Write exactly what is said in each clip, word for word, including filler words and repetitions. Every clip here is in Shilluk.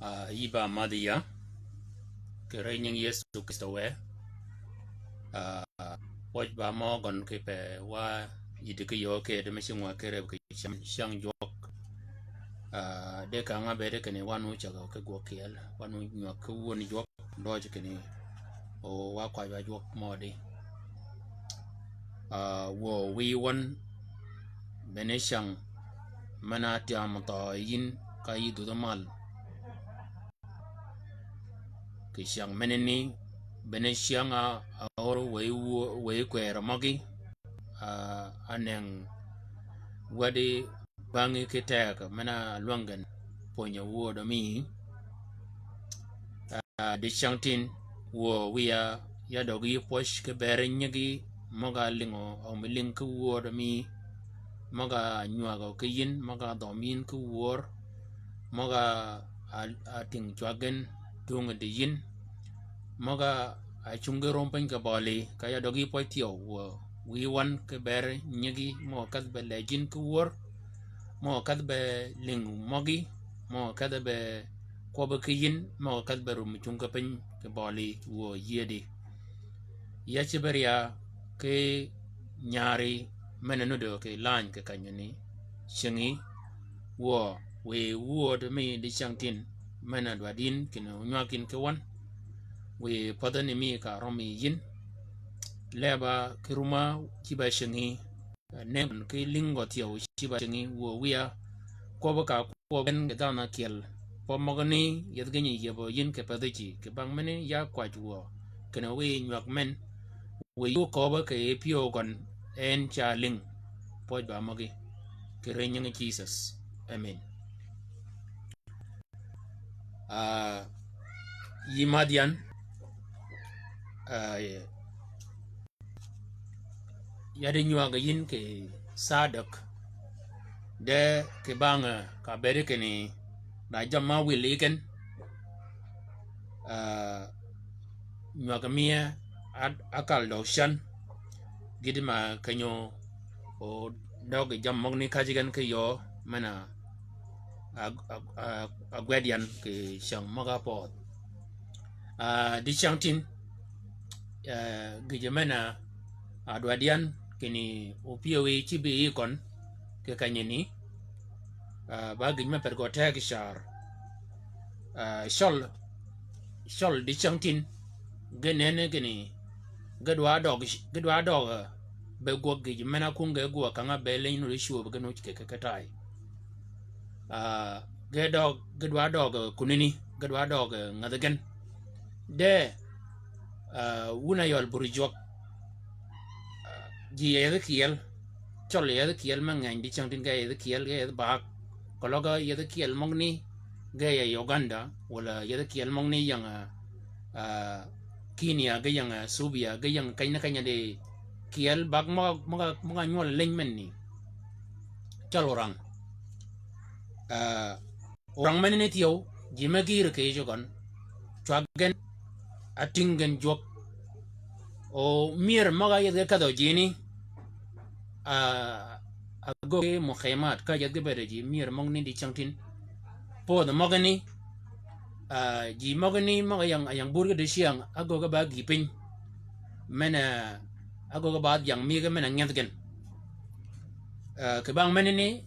Ah, yï ba madh yïa, kì ri nying Yëso Krïstø wë. Ah, pwøj ba mø gøn kì pe wa yïddi ki yöö kede me cingwa ki reb kì cyäng, cyäng jwøk. Ah, de ka nga bede kinni wan wu cägø ki gwøg kyel, wan wu nywäg ki wun jwøk, døøj kinni o wa kwajwa jwøk mødi. Ah, wuö wiy wøn bene cyäng men-a tyam thøø yïn ka yï dhudh mal. Kì cyäng menani bene cyäng a, a ör wëy wu-, wëy kwërø møgi, a, a nëng wädi bängi ki teg men-a lwäng gen pwönyø wödø mi. Ah, dicängtïn, wuö wiya ya døgi pwøj ki beri nyigi, møg-a lïngø, a omi lïng ki wödø mi, møg-a nywägø ki yïn, møg-a dhøm yïn ki wör, møg-a, a, a tïng cwag gen tung di yïn, møg-a, a cungi rum piny kì bøli, ka ya døgi pwøj thyew, wuö wiy wøn ki beri nyigi, møg-a kedh be lëj yïn ki wör, møg-a kedh be lïng møgi, møg-a kedh be kwøbbi ki yïn, møg-a kedh be rum cung ki piny kì bøli wuö yiedi. Ya cïb-a ri-a ki nyari men-a nuddø kì lany kì kenyani, cingí, wuö wiy wöd mi dicängtïn men-a dwaddi yïn kinni onywag yïn ki wøn. Wiy pädhani mi ka rømi yïn. Leba ki ruma cïb-a cingí. Nen ki lïngø thyew cïb-a cingí, wuö wiya kwøbbi ka kwøbbi gen kì dhanhø ákyel. Pøb møgani yethi gïnyi yiebø yïn kì pädhi ji, kì bang meni ya kwäj wuö kinni wiy nywäg men. Wiy wu köbbi kì pyëw gøn en ca lïng. Pwøj ba møgi. Kì ri nyingi Jisøs. Amen. Ah, yï madh yan, ah, ya di nywäg yïn kì Sadøk. De kì bang, ah, ka bedi kinni da jamm-a wïl yi gen. Ah, nywäg miye a, a kal døg cän. Gïti ma kenyo o døg jammì møgani käjji gen ki yöö men-a, a, a, a, a gwed yan kì cyäng møg-a pödh. Ah, dicängtïn, ah, gïjø men-a, a dwaddi yan kinni opyëwi cïb-a yi køn kì kenyani, ah, ba gïj me ped gø teg car. Ah, cøl, cøl dicängtïn, ge nenni kinni, ge dwa døg, ge dwa døg, ah, be gwøg gïj men-a kwöngi ge gwøg ka nga be leny nuti cwöb ge nuti kì, kì, kì tay. Ah, ge døg, ge dwa døg, ah, kunani, ge dwa døg, ah, ngadhi gen. De, ah, wun a yøl bur jwøk. Ah, ji yethi kyel, cøl yethi kyel me ngeny dicängtïn ge yethi kyel, ge yethi bak. Keløg yethi kyel møgani, ge ya Uganda, walà yethi kyel møgani ying, ah, Kenya, ge ying, ah, Ethiopia, ge ying keny ni keny di kyel bak møg-a, møg-a, møg-a nywøl leny menni. Cøl orang. Ah, orang menani thyew, ji me gïr kì yij gøn. Cwag gen, a tïng gen jwøk. O myër møg-a yethi ge kedhø jini, ah, a göög ki mukhemat, ka yethi ge bëëd ji myër møgani dicängtïn. Pödhi møgani, ah, ji møgani møg-a ying, a ying bur ge dicyäng, a göög ge ba gïï piny. Men-a, a göög ge ba jang mïge men-a ngyeth gen. Ah, kì bang menani,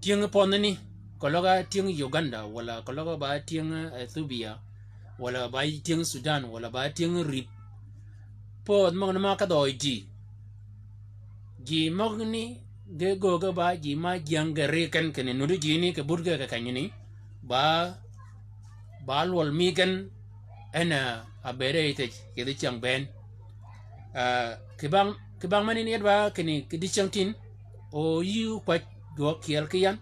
tyëng pødhani, keløg a tyëng Uganda, walà keløg a ba tyëng Ethiopia, walà ba tyëng Sudan, walà ba tyëng Rip. Pödhi møgani ma kedhø ji. Ji møgani ge göög ge ba ji ma jyäng ge ri ken kinni nuti jini kì but ge kì kenyani. Ba, ba lwøl mi gen en a, a bëëde yi thej, yethi cyäng bënn. Ah, kì bang, kì bang menani yet ba kinni kì dicängtïn, o yï kwäj jwøk kyel ki yan.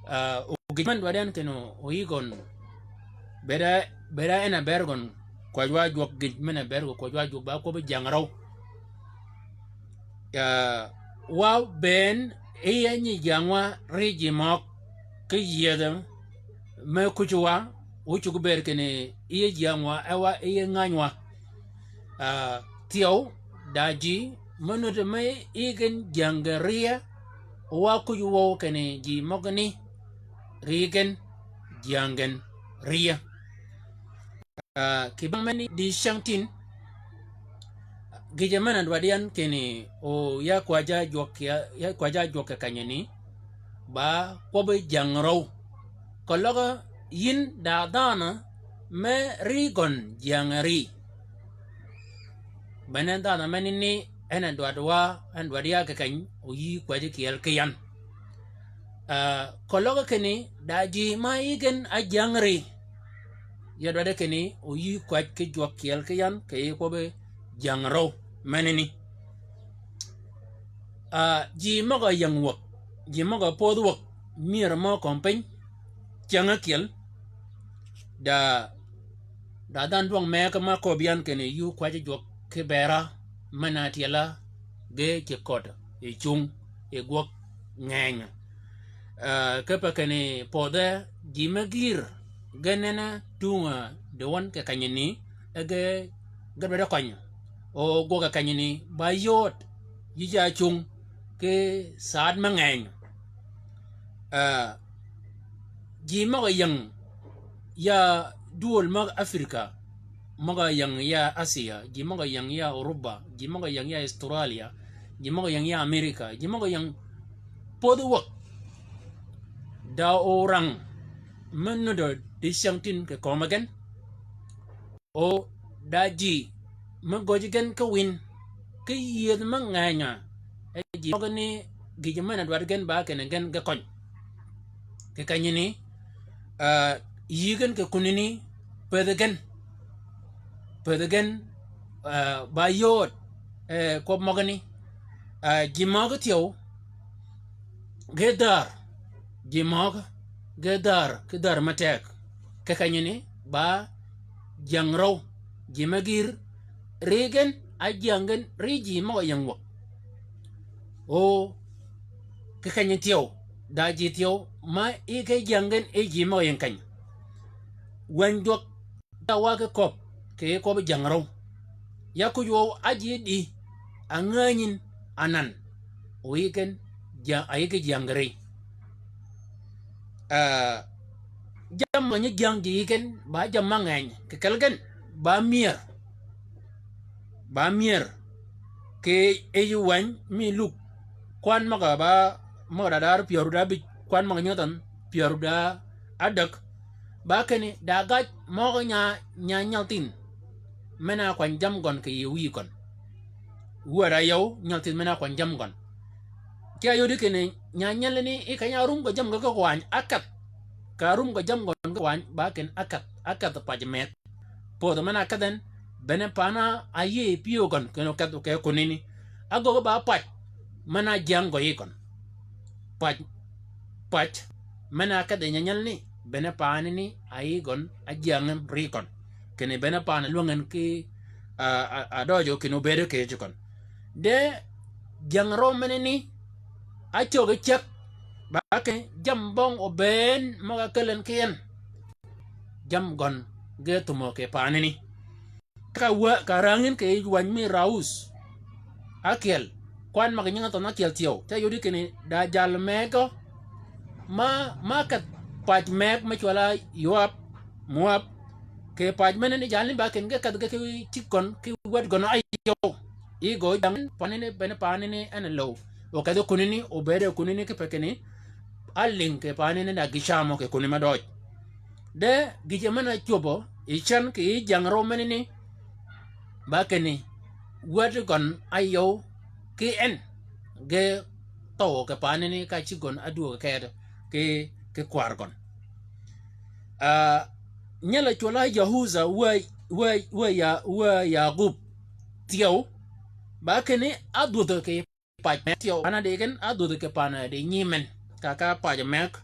Ah, o gïj men dwaddi yan kinni o yï gøn. Bëëd a, bëëd a en a ber gøn kwäjwa jwøk gïj men a ber gø kwäjwa jwøk ba kwøbbi jyäng røw. Ah, wa bënn, iye nyi jyängwa ri ji møg ki yiedhi me kucwa, wu cuggi bëëd kinni iye jyängwa, e wa iye ngänywa. Ah, thyew, da ji, me nuti me yi gen jyäng ge riye, wa kucwøw kinni ji møgani, ri gen, jyäng gen ri yie. Ah, kì bang menni dicyängtïn, gïjø men-a dwaddi yan kinni, o ya kwäjja jwøk ya, ya kwäjja jwøk kì kenyani, ba kwøbbi jyäng røw. Keløg yïn da dhanhø me ri gøn jyäng ri. Bene dhanhø menni ni en a dwaddi wa, en dwaddi ya kì keny, o yï kwäjji kyel ki yan. Ah, keløg kinni, da ji ma yï gen a jyäng ri. Ya dwaddi kinni, o yï kwäj ki jwøk kyel ki yan, kì yï kwøbbi jyäng røw menni ni. Ah, ji møg-a yäng wäg, ji møg-a pödh wäg, myër mø kömi piny, cyäng ákyel, da, da dhanhø dwøng megø ma köbbi yan kinni yï kwäjji jwøk ki bera, men-a tyela, ge ceg ködø, yi cung, yi gwøg ngeny. Ah, kipe kinni pödhe, ji me gïr, ge nenni tunge, ah, døwøn kì kenyani, e ge, ge dwaddi kønyi. O gwøg kì kenyani, ba yod, yï ja cung, ki saad me ngeny. Ah, ji møg-a yäng ya dwöl møg Africa, møg-a yäng ya Asia, ji møg-a yäng ya Europa, ji møg-a yäng ya Australia, ji møg-a yäng ya America, ji møg-a yäng pödhi wäg. Da orang me nuddø dicyängtïn kì kömi gen. O da ji me göjji gen ki wïn, ki yïëdh me ngeny-a, e ji møgani gïjø men-a dwaddi gen ba kinni gen ge køny. Kì kenyani, ah, yï gen kì kunani, pëthi gen. Pëthi gen, ah, ba yod, eh, kwøb møgani. Ah, ji møgø thyew, ge dhär, ji møgø, ge dhär, ki dhär me teg. Kì kenyani, ba jyäng røw, ji me gïr, ri gen, a jyäng gen, ri ji møg-a yäng wäg. O, kì keny thyew, da ji thyew, ma yï ge jyäng gen, yï ji møg-a yäng keny. Wäny jwøk, da wa ki köbb, kì yï kwøbbi jyäng røw. Ya kuj wøw a ji dï, a ngänyin, anan. O yï gen, ja-, a yï ge jyäng ri. Ah, jammì nyi jyäng ji yï gen, ba jammì me ngeny, kì kelli gen, ba myër. Ba myër, kì yij wäny mi lug, kwan møg-a ba, møg-a da dar pyäru da bïj, kwan møg-a nyingi thønh pyäru da ádäg. Ba kinni, da gaj møg-a nya, nya nyaltïn. Men-a kwany jammì gøn kì yï wïy gøn. Wäd-a yøw, nyaltïn men-a kwany jammì gøn. Ki áyodi kinni, nya nyalani, yï keny-a árum gø jammì gø ki kwany, ákedh. Ka árum gø jammì gøn ki kwany, ba kinni ákedh, ákedh pac megh. Pödhi men-a ákedh en, bene pan-a áyïëy pyëw gøn, kinni okedh kì kunani. Ágöggi ba pac, men-a jyäng gø yï gøn. Pac, pac, men-a ákedh yi nyanyalani, bene paanani, a yï gøn, a jyäng en ri gøn. Kinni bene paanani lwäng en ki, a, a, a døjø kinni obëëde kì yij gøn. De, jyäng røw menani, ácöggi ceg, ba kinni, jammì bøng obëën, møg-a ákël en ki en. Jammì gøn ge thumø kì paanani. Ka wä, ka rang yïn kì yij wäny mi Raus. Ákyel. Kwan møg-a nyingi thønh ákyel thyew. Te yodi kinni da jal megø. Ma, ma kedh pac megø me cwøll-a Yowab, Mowab. Kì pac menani jalni ba kinni ge kedh ge ki cïg gøn, ki wäd gøn áyøw. Yï gø jyäng paanani, bene paanani en a löw. Okedhi kunani, obëëde kunani kipe kinni. Álïng kì paanani da gï camø kì kunani me døj. De gïjø men-a cwöbø, yi cen kì yij jyäng røw menani, ba kinni, wäd gøn áyøw, ki en, ge thøw kì paanani ka cïg gøn ádwöög kede, ki, ki kwar gøn. Ah, nyel-a cwøll-a Yahudha wä, wä, wä Ya-, wä Yagub thyew, ba kinni ádhwödhø kì pac megø thyew, pac-a di gen ádhwödhø kì pac-a di nyïm en. Ka, ka pac megø.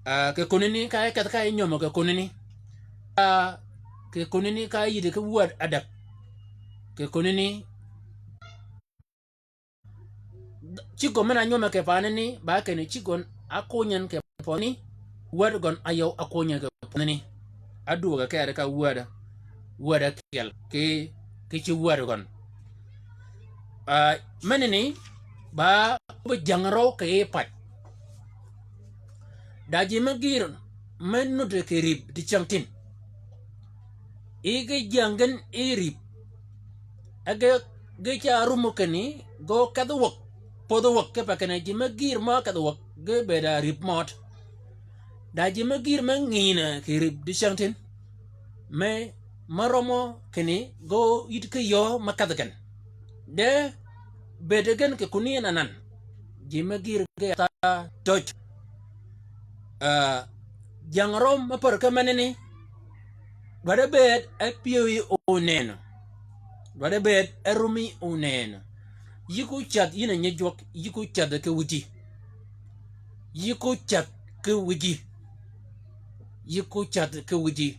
Ah, kì kunani ka ákedh ka ányömø kì kunani. Ah, kì kunani ka áyïddi ki wäd ádäg. Kì kunani. Cïg gøn men-a ányöme kì paanani, ba kinni cïg gøn ákuny en kì pønani, wäd gøn áyøw ákuny en kì pønani. Ádwöög kere ka wäd, wäd ákyel, ki, ki cïg wäd gøn. Ah, menani, ba, be jyäng røw kì yij pac. Da ji me gïr, me nuti kì rïp dicängtïn. I ge jyäng gen i rïp. E ge, ge ca rumø kinni, ge okedh wäg, podh wäg, kipe kinni ji me gïr me okedh wäg, ge bëëd a rïp mød. Da ji me gïr me ngïnø kì rïp dicängtïn. Me, me rømø kinni, ge oyïd ki yöö me kedh gen. De bëëd gen kì kuni en anan. Ji me gïr ge yatha töj. Ah, jyäng røm me pär ki menani. Dwaddi bëëd e pyëwí onënø. Dwaddi bëëd e rumi onënø. Yï ko cath yïn a nyi jwøk, yï ko cath ki wïji. Yï ko cath ki wïji. Yï ko cath ki wïji.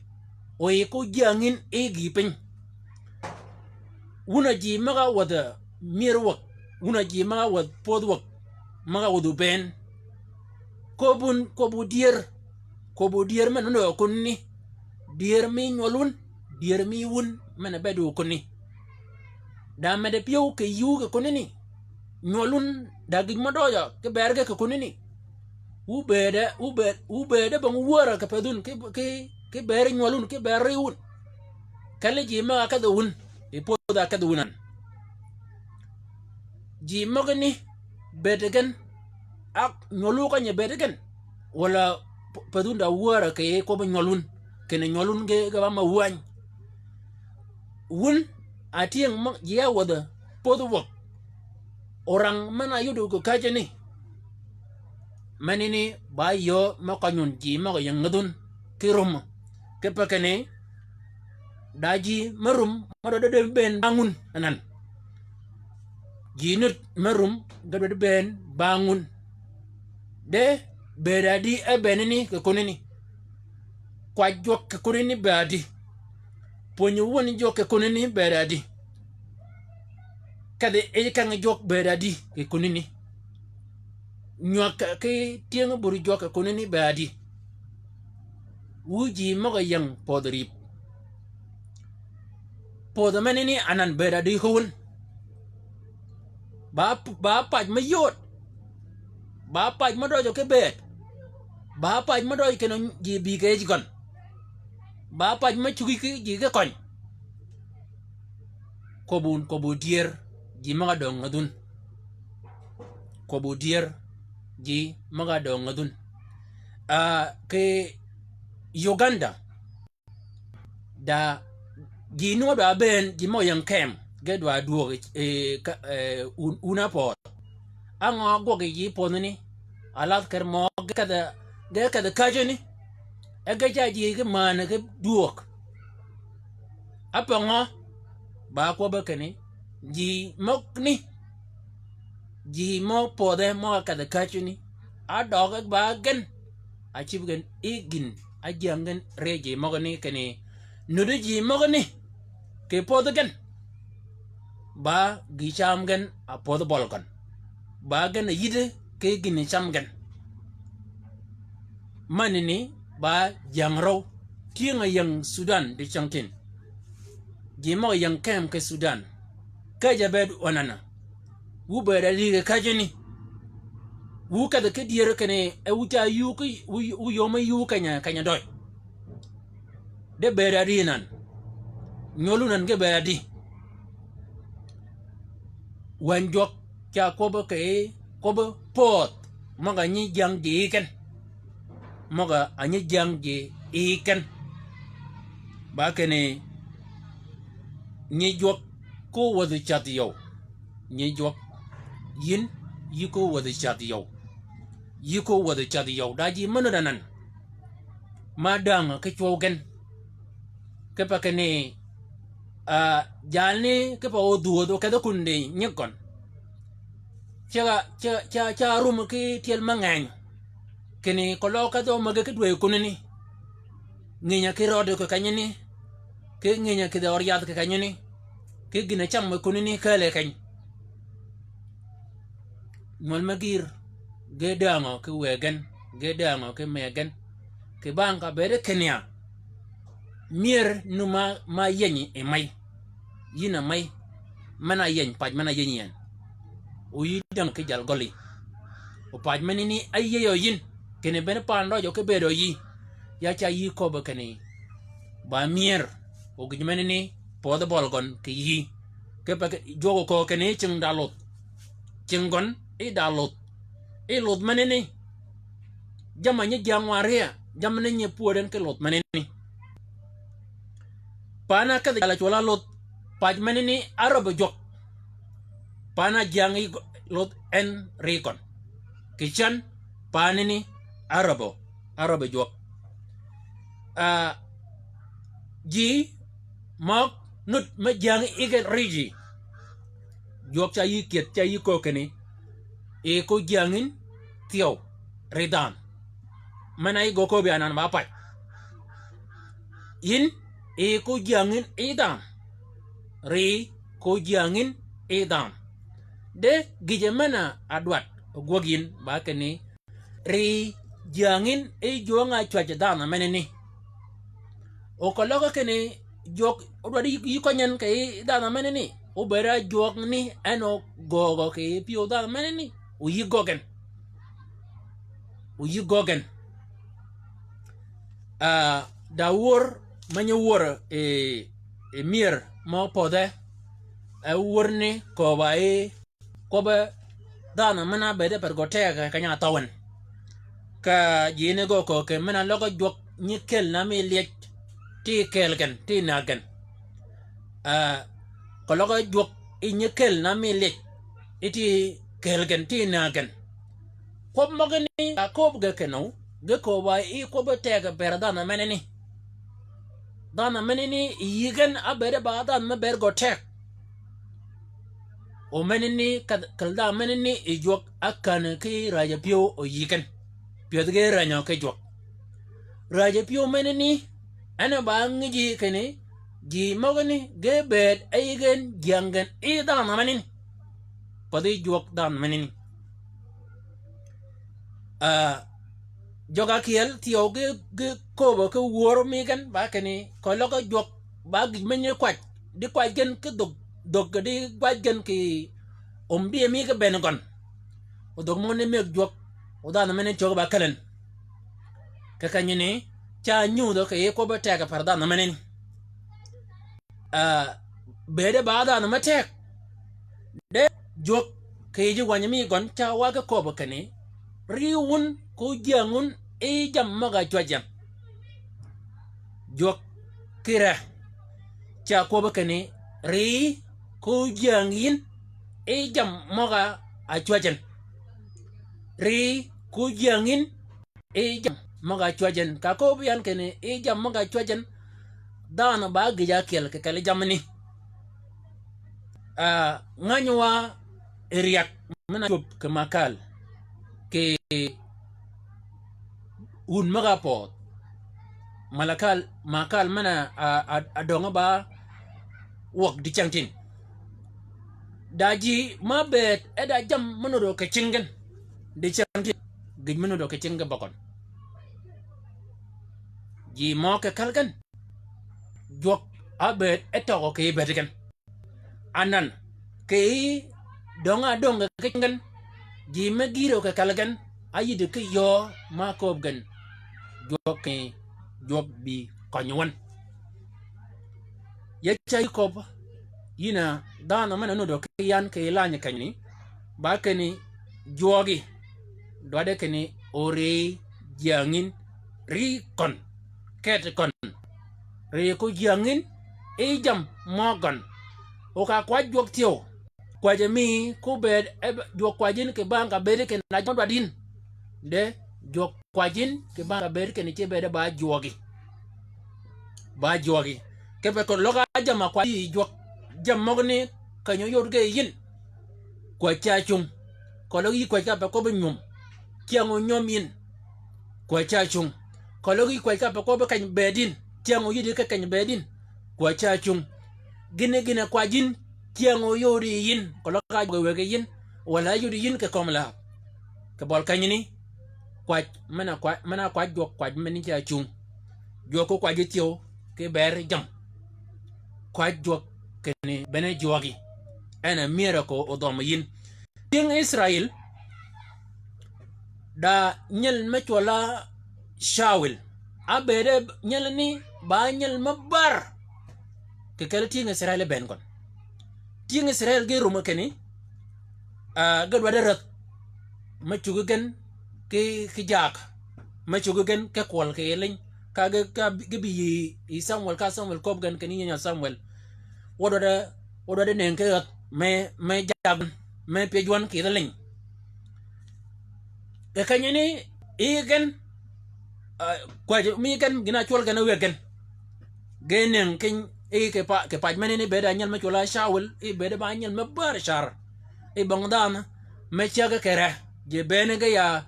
O yï ko jyäng yïn e gïï piny. Wun a ji møg-a wädhi myër wäg, wun a ji møg-a wädhi podh wäg, møg-a wädhi obëën. Köbb wun, köbbu dyër, köbbu dyër men-a nuti kì kunani. Dyër mi nywøl wun, dyër mi wun men-a bëëd kì kunani. Da meddi pyëw kì yïu kì kunani. Nywøl wun da gïj mø døøjø ki bër ge kì kunani. Wu bëëde, wu bëëd, wu bëëde bong wärø kì pëdhun ki, ki, ki bër nywøl wun, ki bër ri wun. Kelli ji møg-a kedhi wun, yi podh a kedhi wun an. Ji møgani bëëd gen, ak nywøl wu keny-a bëëd gen. Walà p-, pëdhun da wärø kì kwøbbi nywøl wun, kinni nywøl wun ge, ge ba me wäny. Wun, a tyëng mø ji a wädhi podh wäg. Orang men-a yuddi kì käjjani. Menani ba yöö me køny wun ji møg-a ying ngädhun ki rumø. Kipe kinni, da ji me rum, mø dwaddi bëën bang wun anan. Ji nut me rum, ge dwaddi bëën bang wun. De, bëëd adi e bëënani kì kunani. Kwäj jwøk kì kunani bëëd adi. Pwönyi wun jwøk kì kunani bëëd adi. Kedhi yij keng jwøk bëëd adi kì kunani. Nywäg ki tyëng bur jwøk kì kunani bëëd adi. Wu ji møg-a ying podh rïp. Podh menani anan bëëd adi ki wun. Ba, ba pac me yod. Ba pac mø døøjø ki bëëd. Ba pac mø døøjø kinni ji bï kì yij gøn. Ba pac mø cuggi ki ji ki køny. Kwøbbu, kwøbbu dyër ji møg-a døng ngädhun. Kwøbbu dyër ji møg-a døng ngädhun. Ah, kì Uganda. Da ji nwø dwa bëën ji mø ying kem, ge dwa dwöög, eh, ka, eh, wun, wun a pödh. Á ngø gwøg yi pödhani, a lath ker mø ge kedhi, ge kedhi käjjani. E ge ca ji ge männi ge dwöög. Á pøngø, ba kwøbbi kinni, ji møgani, ji mø pödhe mø kedhi käjjani. Á døge ba gen, a cïb gen yi gïn, á jyäng gen ri ji møgani kinni, nuddi ji møgani, kì pödhi gen. Ba gï cam gen a pödhi bøl gøn. Ba gen a yïddi ki gïn cam gen. Mänani ba jyäng røw. Tyëng-a ying Sudan dicängtïn. Ji møg-a ying kem ki Sudan. Käjj-a bëëd wønanø. Wu bëëd a ri kì käjjani. Wu kedhi ki dyër kinni e wu ca yuu ki, wu, wu yöm-a yuu keny-a, keny-a døøj. De bëëd adi nan. Nywøl wun nan ge bëëd adi. Wäny jwøk ca kwøbbi kì, kwøbbi pöödh. Møg-a nyi jyäng ji yi ken. Møg-a nyi jyäng ji yi ken. Ba kinni nyi jwøk ko wädhi cath yøw. Nyi jwøk. Yïn, yï ko wädhi cath yøw. Yï ko wädhi cath yøw. Da ji mø nudd anan. Ma dängø ki cwøw gen. Kipe kinni, ah, jalni kipe odhwödh okedhi kun di nyig gøn. Ca, ca, ca, ca rum ki tyel me ngeny. Kinni keløg kedhi omege ki dwäy kunani. Nginya ki røddi kì kenyani. Ki nginya kidhi ød yadh kì kenyani. Ki gïn-a cam kì kunani kääl yi keny. Nywøl me gïr, ge dängø ki wëgen, ge dängø ki mëgen. Kì bang ka bëëde kinni ya. Myër nu ma, ma yeny yi mey. Yïn a mey. Men-a yeny, pac men-a yeny yi en. O yï dängø ki jal gølli. O pac menani áyïëy yi yïn. Kinni bene pan døøjø ki bëëdø yi. ya ca yï köbbe kinni ba myër o gïj menani pödhi bøli gøn kì yï. Kipe ki jwøk okö kinni cing da ludh. Cing gøn i da ludh. I ludh menani. Jammì nyi jyäng wa riya, jammì ni nyi pwöd en ki ludh menani. Pan-a kedhi jal-a cwøl-a ludh, pac menani áröbbi jwøk. Pan-a jyäng yi ludh en ri køn. Kì cen panani áröbbi, áröbbi jwøk. Ah, ji møg nud me jyäng yi gen ri ji. Jwøk ca yï kyëdh, ca yï köög kinni, yi ko jyäng yïn thyew ri dhanhø. Men-a yï gø köbbi anan ba pac. Yïn, yi ko jyäng yïn yi dhanhø. Ri ko jyäng yïn yi dhanhø. De gïjø men-a dwaddi gwøg yïn ba kinni, ri jyäng yïn yi jwøng-a cwäjji dhanhø menani. O keløg kinni jwøk odwaddi yï køny en kì yï dhanhø menani, obëëd-a jwøk ni en ogöögø kì yï pyëw dhanhø menani, o yï gøggi en. O yï gøggi en. Ah, da wör me nyi wör yi, yi myër mø pödhe, e wör ni köbba yi kwøbbe dhanhø men-a bëëde per gø teg keny-a thøw en. Ka ji ni gø köög kinni men-a løg jwøk nyi kel na mi lyej, ti kel gen, ti näg gen. Ah, keløg jwøk yi nyi kel na mi lyej, yi ti kel gen, ti näg gen. Kwøb møgani ka köbbi ge kenni, ge köbba yi kwøbbi teg per dhanhø menani. Dhanhø menani yï gen ábëëde ba dhanhø me bëëd gø teg. O menani ka, kel dhanhø menani yi jwøk ákänni ki rääjø pyëw o yï gen. Pyëdh ge räänyø ki jwøk. Rääjø pyëw menani, en ba ngïji kinni, ji møgani ge bëëd e yï gen jyäng gen yi dhanhø menani. Pathi jwøk dhanhø menani. Ah, jøg-a kyel thyew gi, gi köbbe ki wör mi gen ba kinni, keløg jwøk ba gïj me nyi kwäj, di kwäj gen ki dhög, dhög di kwäj gen kì ombi mi ki bënn gøn. O dhög møgani mëgg jwøk, o dhanhø menani cöggi ba käl en. Kì kenyani, ca nyudhø kì yï kwøbbi teg per dhanhø menani. Ah, bëëde ba dhanhø me teg. De jwøk kì yij wänyi mi gøn ca wa ki köbbi kinni, ri wun ko jyäng wun yi jammì møg-a cwäj yän. Jwøk ki re ca kwøbbi kinni, ri ko jyäng yïn yi jammì møg-a cwäj yän. Ri ko jyäng yïn yi jammì møg-a cwäj yän. Ka köbbi yan kinni yi jammì møg-a cwäj yän, dhanhø ba gïj-a ákyel kì kelli jammì ni. Ah, ngäny wa yi ryäg men-a cwöb kì makal, kì wun møg-a pödh. Malakal, makal men-a, a, a, a döngø ba wøg dicängtïn. Da ji ma bëëd e da jammì me nuddø kì cinggin. Dicängtïn, gïj me nuddø kì cinggin bøgøn. Ji mø kì kal gen. Jwøk ábëëd e tøgø kì bëëd gen. Anan, kì yï döng-a döng kì cinggin. Ji me gïïrø kì kal gen, áyïddi ki yöö ma kööb gen. Jwøk kì, jwøk bï køny wøn. Ya ca yï köbb, yïn a dhanhø men-a nuddø ki yan kì lanyi kenyani, ba kinni jwøøgi, dwaddi kinni o ri jyäng yïn, ri køn, ket køn, ri ko jyäng yïn, yi jammì mø gøn. O ka kwäj jwøk thyew, kwäjji mi ko bëëd e jwøk kwäjji yïn kì bang ka bëëd kinni na jwøk dwaddi yïn. De jwøk kwäjji yïn kì bang ka bëëd kinni ce bëëd e ba jwøøgi. Ba jwøøgi. Kipe keløg-a jammì-a kwäjji yï jwøk. Jammì møgani keny-a óyod ge yïn. Kwäj ca cung. Keløg yï kwäj ka pe kwøbbi nywöm, cyäng o nywöm yïn. Kwäj ca cung. Keløg yï kwäj ka pe kwøbbi keny bëëd yïn, cyäng o yïddi ki keny bëëd yïn. Kwäj ca cung. Gïn-a gïn-a kwäj yïn, cyäng o yodi yïn. Keløg ka jwøk wëggi yïn, walà yodi yïn kì kömi lääg. Kì bøli kenyani, kwäj men-a kwäj, men-a kwäj jwøk kwäj meni ca cung. Jwøk ko kwäjji thyew ki bëëd jammì. Kwäj jwøk kinni bene jwøøgi. En a myër a ko odhømmi yïn. Tyëng Israil, da nyel me cwøll-a Cawil, Ábëëde nyelani ba nyel me bär. Kì kelli tyëng Israel bënn gøn. Tyëng Israel ge rumø kinni, ah, ge dwaddi rädh me cuggi gen ki, ki jaag, me cuggi gen ki kwøl kì yij liny. Ka ge, ka ge bï yï, yï Samuel, ka Samuel köbbi gen kinni yïn nyal Samuel. Wa dwaddi, wa dwaddi nëngi ki rädh me, me jaag, me pyëj wøn kì yij liny. Kì kenyani, yï gen, ah, kwäjji mi gen, gïn-a cwøl gen, wëggi gen. Ge nëngi keny, yï kì pa-, kì pac menani bëëd a nyel me cwøl-a Cawul, yï bëëd ba nyel me bär car. Yï bong dhanhø, me cägi kì ree, ji bëëni ge ya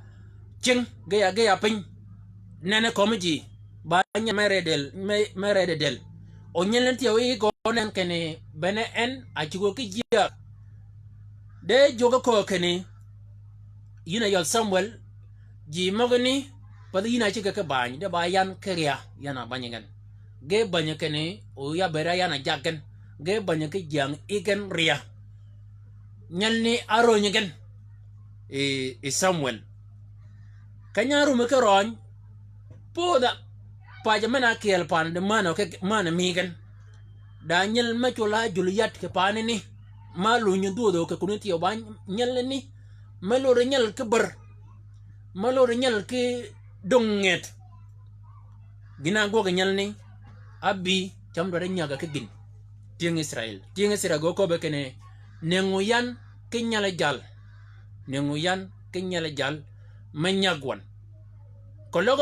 cing, ge ya, ge ya piny. Nenni kömi ji, ba nyel me ree dël, me, me ree dël. O nyelani thyew yï gø nenni kinni bene en a cuggi ki jaag. De jwøk köög kinni, yïn a yøl Samuel, ji møgani, path yïn a ciggi ki bany, de ba yan ki rya, yan a bänyi gen. Ge bänyi kinni, o ya bëëd a yan a jaag gen, ge bänyi ki jyäng yï gen rya. Nyelani árönyi gen, yï, yï Samuel. Keny-a árum ki røny, pödha, pac men-a kyel pan di mänø ki, mänø mi gen. Da nyel me cwøl-a jul yad kì panani, ma lunyi dhwödhø kì kuni thyew ba nyelani, me lodi nyel ki bär, me lodi nyel ki döng ngët. Gïn-a ágwøg nyelani, ábï, cam dwaddi nyägø ki gïn. Tyëng Israel. Tyëng Israel gø köbbe kinni, nëngu yan ki nyel jal. Nëngu yan ki nyel jal, me nyäg wøn. Keløg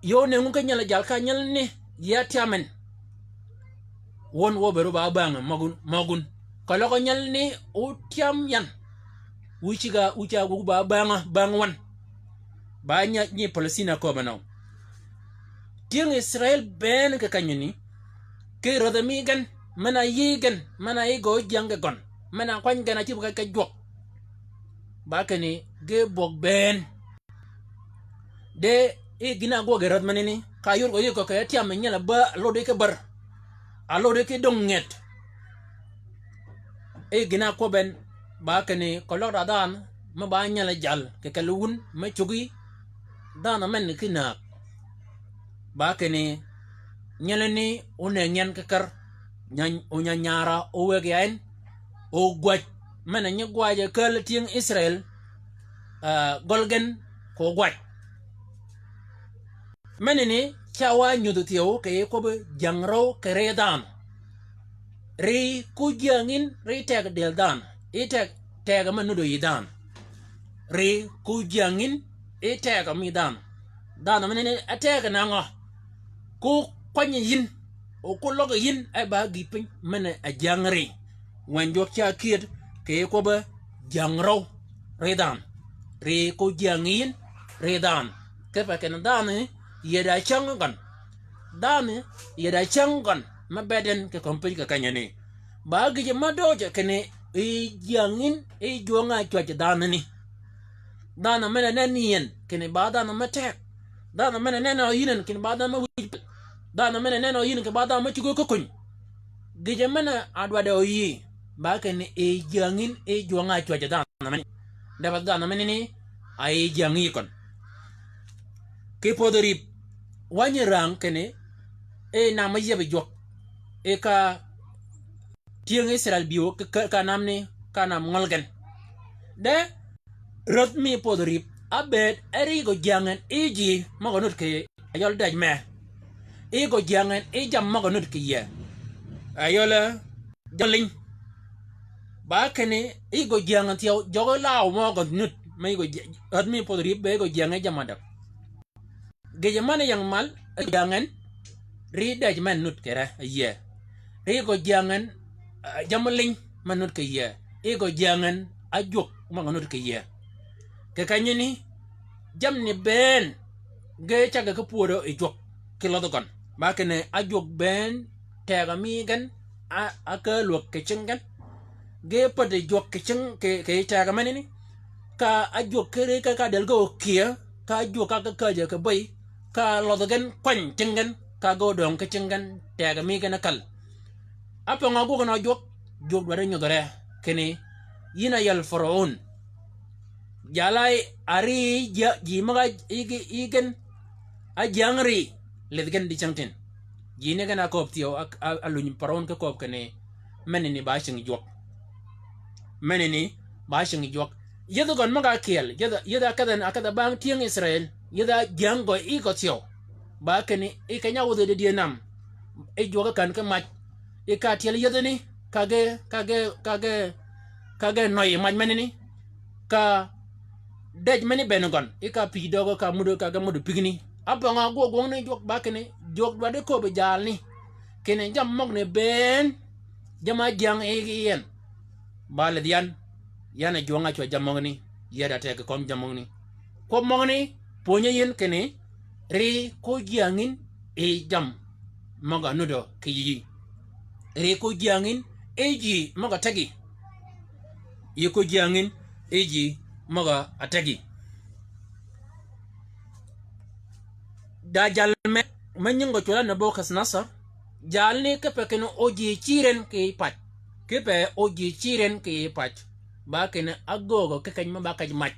yöö nëngu ki nyel jal ka nyelani, ya tyam en. Wøn wø bëëd wø ba bäng møgøn, møgøn. Keløg nyelani, o tyam yan. Wu cigg-a, wu cigg-a wu ba bäng, bäng wøn. Ba nyi, nyi Palestina köbbe nø. Tyëng Israel bënn kì kenyani, ki rädhi mi gen, men-a yï gen, men-a yï gø jyäng kì gøn, men-a kwany gen a cïb kì, kì jwøk. Ba kinni, ge bwøg bënn. De yï gïn-a ágwøg yi rädh menani, ka yod gø yï kögg kì tyam mi nyel a bär, a lodi ki bär. A lodi ki döng ngët. Yï gïn-a ákwøb en, ba kinni keløg da dhanhø, me ba nyel jal, kì kelli wun, me cuggi, dhanhø men ki näg. Ba kinni, nyelani, o nëngi yan ki kär, nya-, o nyanyara, o wëggi ya en, o gwäj, men-a nyi gwajø källi tyëng Israel, ah, gøl gen, ko gwäj. Menani, ca wa nyudhi thyew kì yij kwøbbi jyäng røw kì ri dhanhø. Ri ko jyäng yïn, ri tegø dël dhanhø. Yï teg, tegø me nudd yï dhanhø. Ri ko jyäng yïn, yï tegø mi dhanhø. Dhanhø menani, e tegø nangø. Ko kwany yïn, o ko løg yïn, e ba gïï piny, men-a jyäng ri. Wänyi jwøk ca kyëëd, kì yij kwøbbi jyäng røw ri dhanhø. Ri ko jyäng yïn, ri dhanhø. Kipe kinni dhanhø, yïe da cäng gøn. Dhanhø, yïe da cäng gøn, me bëëd en kì kömi piny kì kenyani. Ba gïjø me døøj kinni, yï jyäng yïn, yï jwøng-a cwäjji dhanhøni. Dhanhø men-a nenni yi en, kinni ba dhanhø me teg. Dhanhø men-a nenni yi en, kinni ba dhanhø me wïj pal. Dhanhø men-a nenni yi en, kinni ba dhanhø me cuggi ki kuny. Gïjø men-a dwaddi yi, ba kinni yï jyäng yïn, yï jwøng-a cwäjji dhanhø meni. De path dhanhø menani, a yï jyäng yï køn. Kì pödhi rïp, wänyi rääng kinni, yï nam me yieb yi jwøk. Yï ka tyëng Israel bï wø ka, ka, ka namni, ka nam ngøl gen. De, rädh mi pödhi rïp, ábëëd, e ri gø jyäng en, yï ji, møg-a nud kì, a yøl dej me. Yï gø jyäng en, yï jammì møg-a nud kì yie. A yøl, e, jammì liny. Ba kinni, yï gø jyäng en thyew, jøgi law møg-a nud, me yï gø jy-, rädh mi pödhi rïp, be yï gø jyäng en jammì adäg. Gïjø men-a ying mal, yï gø jyäng en, ri dej men nud kì re, a yie. Ri gø jyäng en, ah, jammì liny men nud kì yie. Yï gø jyäng en, ájwøk møg-a nud kì yie. Kì kenyani, jammì bënn, ge caggi ki pwödø yi jwøk, ki lødhi gøn. Ba kinni, ájwøk bënn, tegø mi gen, a, a ke lwäg kì cing gen. Ge päddi jwøk kì cing kì, kì tegø menani. Ka ájwøk ki ri ka, ka dël ge ókyëë, ka ájwøk ka, ka käjjø kì bëy, ka lødhi gen kwany cing gen, ka ge ódöng ki cing gen, tegø mi gen ákäl. Ápøng-a ágwøg nø jwøk, jwøk dwaddi nyodhø re, kinni, yïn a yäl Faraun. Jal-a a ri ja-, ji møg-a yï, yï gen, Ájyäng ri, lidh gen dicängtïn. Jini gen a kööb thyew, a, a, a luny parøn ki kööb kinni, menani ba cingi jwøk. Menani ba cingi jwøk. Yïdhi gøn møg-a kyeel, yïdhi, yïdhi ákedh en, ákedh bang tyëng Israel, yïdhi ájyäng gø yi gø thyew. Ba kinni, yi keny-a wudhi di dye nam, yi jwøk kän ki mac, yi ka tyel yïdhini, ka ge, ka ge, ka ge, ka ge nøyi mac menani, ka dej meni ben gøn, yi ka pïj døgø ka mudø ka ge mudø pïgni. Ápøngø ágwøg gwøng ni jwøk ba kinni, jwøk dwaddi köbbi jalni. Kinni jammì møgani bënn, jammì ájyäng yi, yi en. Ba lidh yan, yan a jwøng a cwäj jammì møgani, yï da teg kì kömi jammì møgani. Kwøb møgani, pwönyi yïn kinni, ri ko jyäng yïn yi jammì møg-a nudø kì yï. Ri ko jyäng yïn yi ji møg-a tegi. Yi ko jyäng yïn yi ji møg-a tegi. Da jal me, me nying gø cwøl a Nebukadnesar, jalni kipe kinni oji cïr en kì pac. Kipe oji cïr en kì pac. Ba kinni ágöögø ki keny me ba kej mac.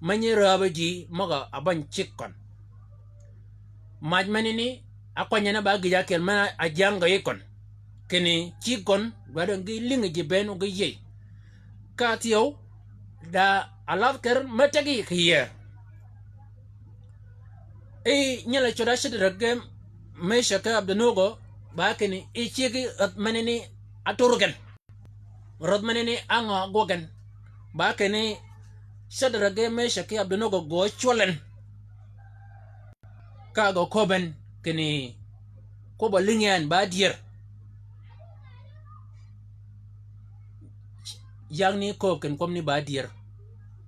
Me nyi rääbø ji møg-a bäny cigg køn. Mac menani, ákwany en ba gïj ákyel men-a ájyäng gø yi køn. Kinni cigg køn, dwaddi gi lïngi ji bënn o gi yïëy. Ka thyew, da alath ker me tegi kì yïe. Yi nyel a cwød a Cedrak ge Mecak ki Abednego, ba kinni yi ciggi rädh menani átur gen. Rädh menani á ngø ágwøg gen. Ba kinni Cedrak ge Mecak ki Abednego gø cwøl en. Ka gø köbben kinni kwøbb-a lïngi en ba dyër. Yagni kööb kinni kwøbbani ba dyër.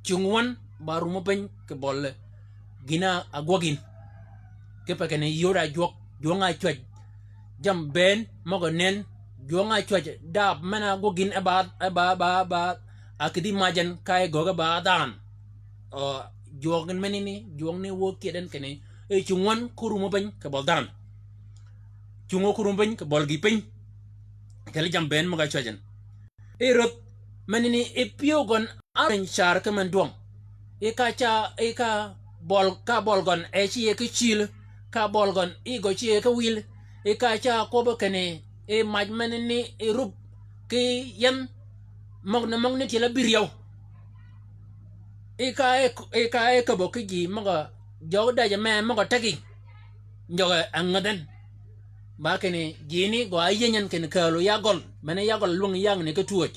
Cungi wøn ba rumø piny kì bøli gïn-a ágwøg yïn. Kipe kinni yod a jwøk, jwøng-a cwäj. Jammì bënn møg-a nënn, jwøng-a cwäj dab men-a ágwøg yïn e ba, e ba, ba, ba, a kïdhi mac en ka yi göög e ba dhanhø. Jwøk menani, jwøk ni wø kyed en kinni, e cungi wøn ko rumø piny kì bøl dhanhø. Cungi ko rumø piny kì bøl gïï piny. Keli jammì bënn møg-a cwäj en. Yi rädh menani yi pyëw gøn árëny car ki men dwøng. Yi ka ca, yi ka bøl, ka bøl gøn e ci yi ki cïl, ka bøl gøn yi gø ci yi ki wil. Yi ka ca kwøbbi kinni, yi mac menani yi rub ki yen møgani, møgani tyel ábïryew. Yi ka e, yi ka e köbbø ki ji møg-a jøg dejø me møg-a tegi. Njøge a ngädh en. Ba kinni jini gø áyïëny en kinni kääl o ya gøl, men-a ya gøl lwängi yagni ki twöj.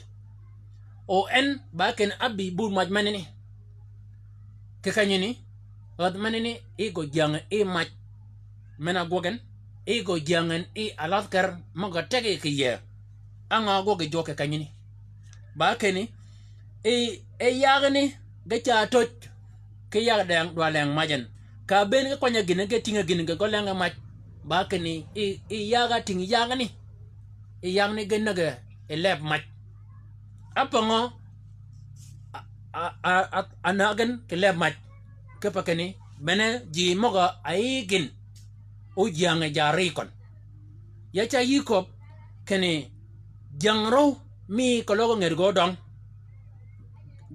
O en ba kinni ábï bur mac menani. Kì kenyani, rädh menani, yi gø jyäng yi mac men-a ágwøg en, yi gø jyäng en yi alath ker møg-a tegi kì yïe. Á ngø ágwøg yi jwøk kì kenyani? Ba kinni, yi, yi yagani ge ca töj ki yag deng, dwa leng mac en. Ka bënn ge kwany-a gïn, ge tïng-a gïn, ge gø leng-a mac. Ba kinni, yi, yi yaga tïng yagani. Yi yagani ge näg-a yi leb mac. Ápøngø a, a, a, a, a näg gen kì leb mac? Kipe kinni, bene ji møg-a áyï gïn, ójyäng yi ja ri køn. Ya ca yï köbb kinni, jyäng røw mi keløg nged gø døng.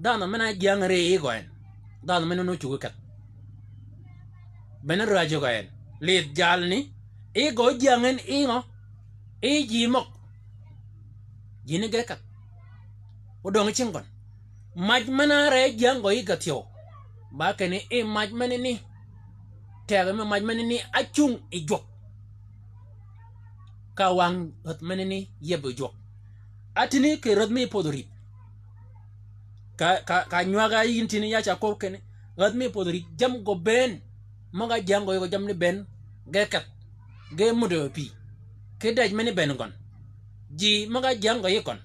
Dhanhø men-a jyäng ri yi gø en. Dhanhø men-a ócuggi kedh. Bene rääj gø en. Lidh jalni, yi gø jyäng en yi ngø? Yi ji møg. Jini ge kedh. Odøng cing gøn. Mac men-a re jyäng gø yi ge thyew. Ba kinni yi mac menani. Tegø me mac menani ácung yi jwøk. Ka wang rädh menani yeb yi jwøk. Atïni kì rädh mi pödhi ridh. Ka, ka, ka nywag-a yïn tïni ya ca köbbi kinni, rädh mi pödhi ridh, jammì gø bënn møg-a jyäng gø yi gø, jammì ni bënn ge kedh, ge mudø pï. Ki dej meni bënn gøn. Ji møg-a jyäng gø yi køn.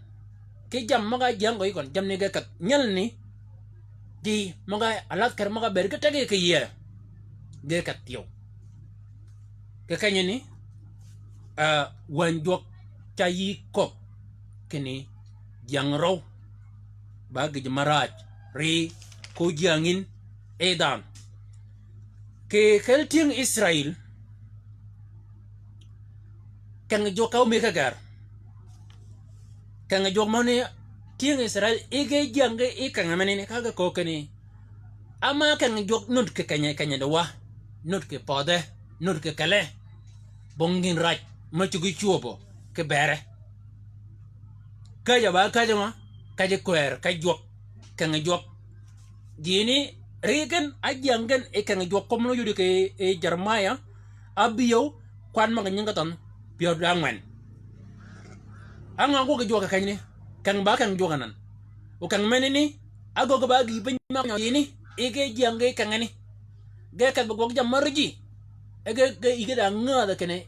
Ki jammì møg-a jyäng gø yi køn, jammì ni ge kedh. Nyelni, ji møg-a alath ker møg-a bëëd ki tegi kì yïe, ge kedh thyew. Kì kenyani, a, wäny jwøk ca yï köbbi kinni, jyäng røw ba gïj maraaj, ri ko jyäng yïn yi dhanhø. Kì kel tyëng Israel, keng jwøk ka ómëggi gär. Keng jwøk møni tyëng Israel yi ge jyäng ge yi keng menani ka ge köög kinni, áma keng jwøk nud kì keny-a, keny-a di wa. nud kì pödhe, nud kì kele. Bong gïn rac me cuggi cwöbø kì bere. Käjj-a ba käjji ngø? Käjji kwër, käjji jwøk, keng jwøk. Jini ri gen, ájyäng gen yi keng jwøk, kwøb mø yudi kì, yi Jeremiah, ábïëw, kwan møg-a nyingi thønh pyär da ángwen. Á ngø ágwøg yi jwøk kì kenyni? Keng ba keng jwøk anan. O keng menani, ágöggi ba gïï piny møg-a nyø yini, yi ge jyäng ge kengeni. Ge kedh ba gwøg jammì mø ri ji. E ge, ge yïge da ngädhø kinni,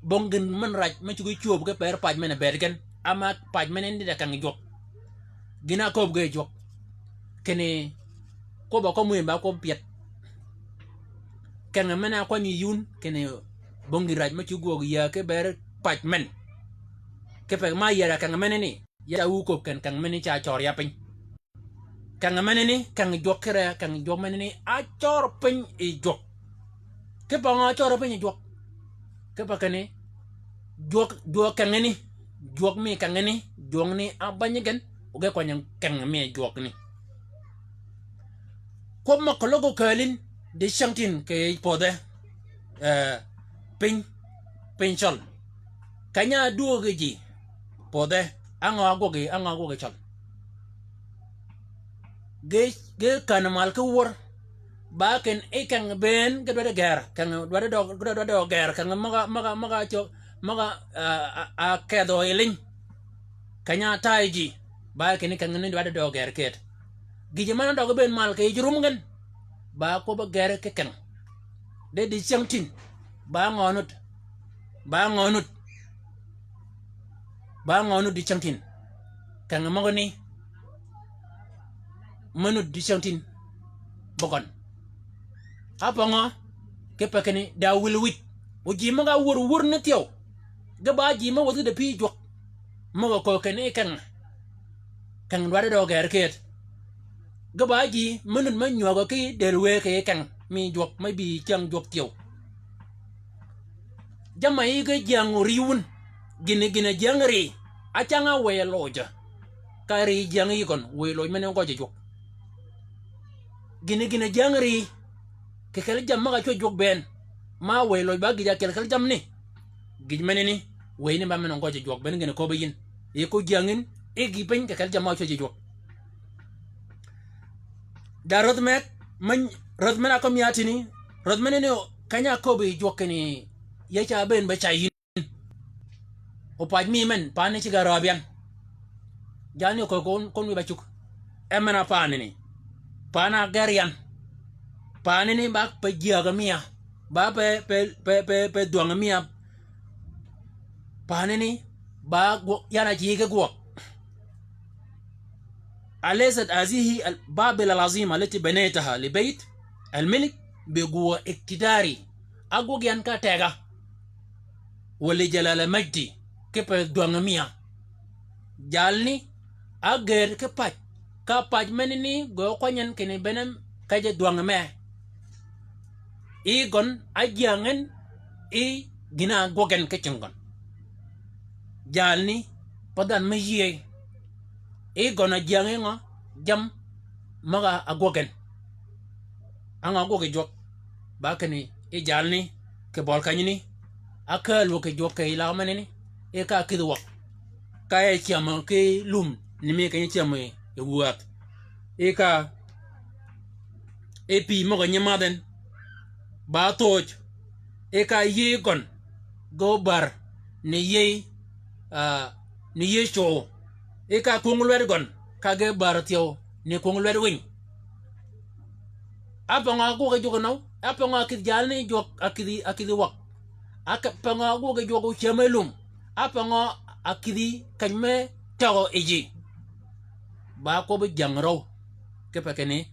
bong gïn men rac me cuggi cwöb ge per pac men-a bëëd gen. Ama pac menani da keng jwøk. Gïn-a ákööb ge jwøk. Kinni, kwøbb-a kømmi ba kwøbb pyed. Keng men-a ákwany yi yun, kinni bong gïn rac me cuggi gwøg yïa ki ber pac men. Kipe ma yïa da keng menani, ya da wu köbb ken keng menani ca cør ya piny. Keng menani, keng jwøk kire, keng jwøk menani, ácør piny yi jwøk. Kipe ngø ácør piny yi jwøk? Kipe kinni, jwøk, jwøk kengeni, jwøk mi kengeni, jwøngni ábänyi gen, o ge kwany keng mi jwøkni. Kwøb mø keløg okääl yïn, dicyängtïn kì yij pödhe, eh, piny, piny cøl. Keny-a ádwöög yi ji, pödhe, á ngø ágwøg yi, á ngø ágwøg yi cøl? Ge, ge kän mal ki wör, ba kinni yi keng bënn ge dwaddi gër, keng dwaddi dø, dwaddi dø gër, keng møg-a, møg-a, møg-a cö, møg-a, a, a, a kedhø yi liny. Keny-a áta yi ji, ba kinni kengeni dwaddi dø gër kët. Gïjø men-a døg bënn mal kì yij rum gen, ba kwøbb-a gër ki keng. De dicyängtïn, ba ngø nud, ba ngø nud, ba ngø nud dicyängtïn. Keng møgani, me nud dicyängtïn, bøgøn. Ápøngø, kipe kinni da wïl wïj. O ji møg-a wur wur ni thyew. Ge ba ji me wäthi de pï jwøk. Møg-a köög kinni keng. Keng dwaddi dø gër kët. Ge ba ji me nud me nywägø ki dël wëy kì keng mi jwøk me bï cyäng jwøk thyew. Jamm-a yï ge jyäng o ri wun. Gïn-a, gïn-a jyäng ri. Ácäng-a wëy lojø. Ka ri jyäng yï gøn, wëy loj men-a gøjji jwøk. Gïn-a, gïn-a jyäng ri. Kì kelli jammì møg-a cwäj jwøk bënn. Ma wëy loj ba gïj-a ákyel kelli jammì ni. Gïj menani, wëy ni ba men-a gøjji jwøk bënn gïn-a köbbi yïn. Yi ko jyäng yïn, yi gï piny kì kelli jammì møg-a cwäj jwøk. Da rädh me, men, rädh men-a ákömi ya tïni, rädh menani, keny-a áköbbi jwøk kinni, ya ca bënn be ca yïn. O pac mi men, paani cigg-a rab yan. Jalni oköög kon, kon wiy ba cugg. En men-a paanani. Paani a ger yan. Paanani ba pe jyääg mi ya. Ba pe, pe, pe, pe, pe dhwäng mi ya. Paanani ba gwø-, yan a cigg ki gwøg. أليست هذه ال-، بابل العظيمة التي بنيتها لبيت الملك بقوة اقتداري؟ Ágwøg yan ka tegga. Wa li jalali majdi, kipe dhwäng mi ya. Jalni, ágër ki pac, ka pac menani gø kwany en kinni benem kej dhwäng me. Yi gøn ájyäng en, yi gïn-a ágwøg en ki cingi gøn. Jalni, pa dhanhø me yïëy. Yi gøn ájyäng yi ngø? Jammì møg-a ágwøg en. Á ngø ágwøg yi jwøk? Ba kinni, yi jalni, kì bøli kenyani, ákääl wø kì jwøk kì yij lagø menani, yi ka ákïdhi wøg. Ka e cyämø ki lum, ni mi kenyi cyämø yi, yi wäth. Yi ka, yi pï møg-a nyi madh en, ba thööj, yi ka yïëy gøn, ge óbär, ni yïëy, ah, ni yïëy cwøw. Yi ka kwöngi lwed gøn, ka ge bär thyew, ni kwöngi lwed winy. Ápøngø ágwøg yi jwøk nøw, ápøngø ákïdhi jalni jwøk, ákïdhi, ákïdhi wøg. Ápøngø ágwøg yi jwøk ócyäme lum, ápøngø ákïdhi keny me tøgø yi ji. Ba kwøbbi jyäng røw, kipe kinni,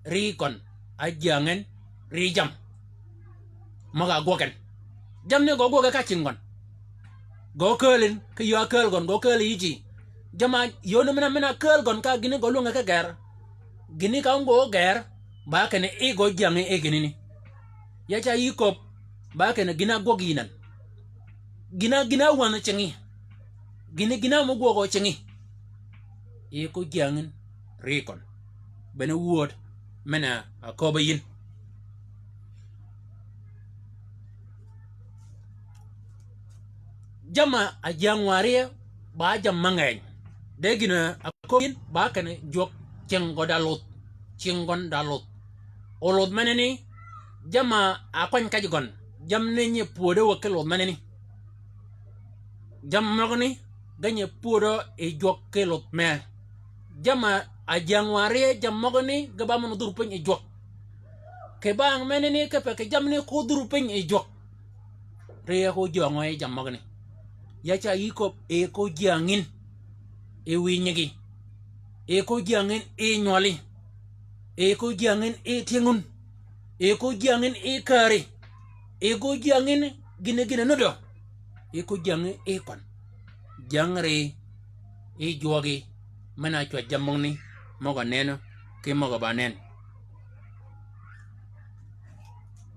ri gøn, ájyäng en, ri jammì møg-a ágwøg en. Jammì ni gø ógwøge ka cingi gøn. Gø kääl en, ki yöö ákääl gøn, gø kääl yi ji. Jamm-a yöö ni men-a, men-a kääl gøn ka gïn-a gø lwänge ki gër. Gïn-a ka ángöö gër, ba kinni yi gø jyängi yi gïn-a ni. Ya ca yï köbb, ba kinni gïn-a ágwøg yï nan. Gïn-a, gïn-a áwänhø cingi. Gïn-a, gïn-a ámø gwøgø cingi. Yi ko jyäng en ri gøn. Bene wööd men-a áköbbi yïn. Jamm-a ajäng wa árye ba jamm-a ngeny. De gïn-a áköbbi yïn ba kinni jwøk cingi gøn da lodh. Cingi gøn da lodh. O lodh menani, jamm-a ákwany kej gøn. Jammì ni nyi pwödø wäg ki lodh menani. Jammì møgani, ge nyi pwödø yi jwøk ki lodh mee. Jamm-a ajäng wa árye jammì møgani, ge ba men odhur piny yi jwøk. Kì bang menani, kipe kì jammì ni ko dhur piny yi jwøk. Ri e ko jyøng-a yi jammì møgani. Ya ca yï köbbi, e ko jyäng yïn yi wïy nyigi. E ko jyäng yïn yi nywøli. E ko jyäng yïn yi tyëng wun. E ko jyäng yïn yi kääri. E ko jyäng yïn gïn-a gïn-a nuddø. E ko jyäng yïn yi køn. Jyäng ri yi jwøgi men-a cwäj jammì møgani, møg-a nenni, ki møg-a ba nen.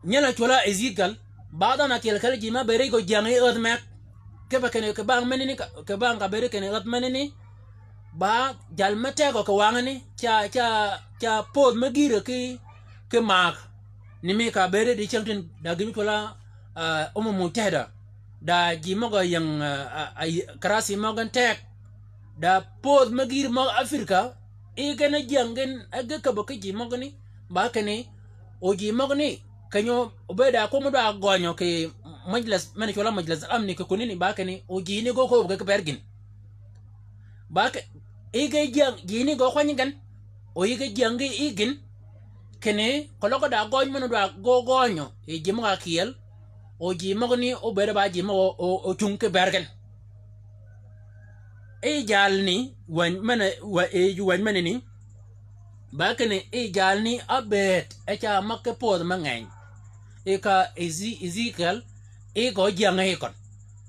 Nyel-a cwøll-a Ezekiel, ba dhanhø ákyel kelli ji me ábëëd yi gø jyäng yi earthquake. Kipe kinni, kì bang menani, kì bang ka bëëd kinni earthquake menani, ba jal me tegø kì wangani, ca, ca, ca pödh me gïr ki, ki maag. Ni mi ka bëëd dicyängtïn da gïn cwøll-a, ah, Umam Mutahida. Da ji møg-a ying, ah, ah, ah, kärasi møg-a gïn teg. Da pödh me gïr møg-a Africa, yi gen-a jyäng gen, e ge käbbø ki ji møgani, ba kinni, o ji møgani, keny-a obëëd a kwøb me dwa gønyø kì majlis, men-a cwøll-a majlis al-amni kì kunani, ba kinni, o ji ni gø köbbi ge ki per gïn. Ba ki, yi ge jyäng, ji ni gø kwany gen, o yi ge jyäng ge yi gïn, kinni, keløg da gøny men-a dwa gø gønyø, yi ji møg-a kyel, o ji møgani, obëëd ba ji møg-a o, o, ocung ki ber gen. Yi jalni, wäny men-a, wa, yi wäny menani, ba kinni yi jalni ábëëd, e ca mäg ki pödh me ngeny. Yi ka Ezi-, Ezekiel, yi gø jyäng yi køn.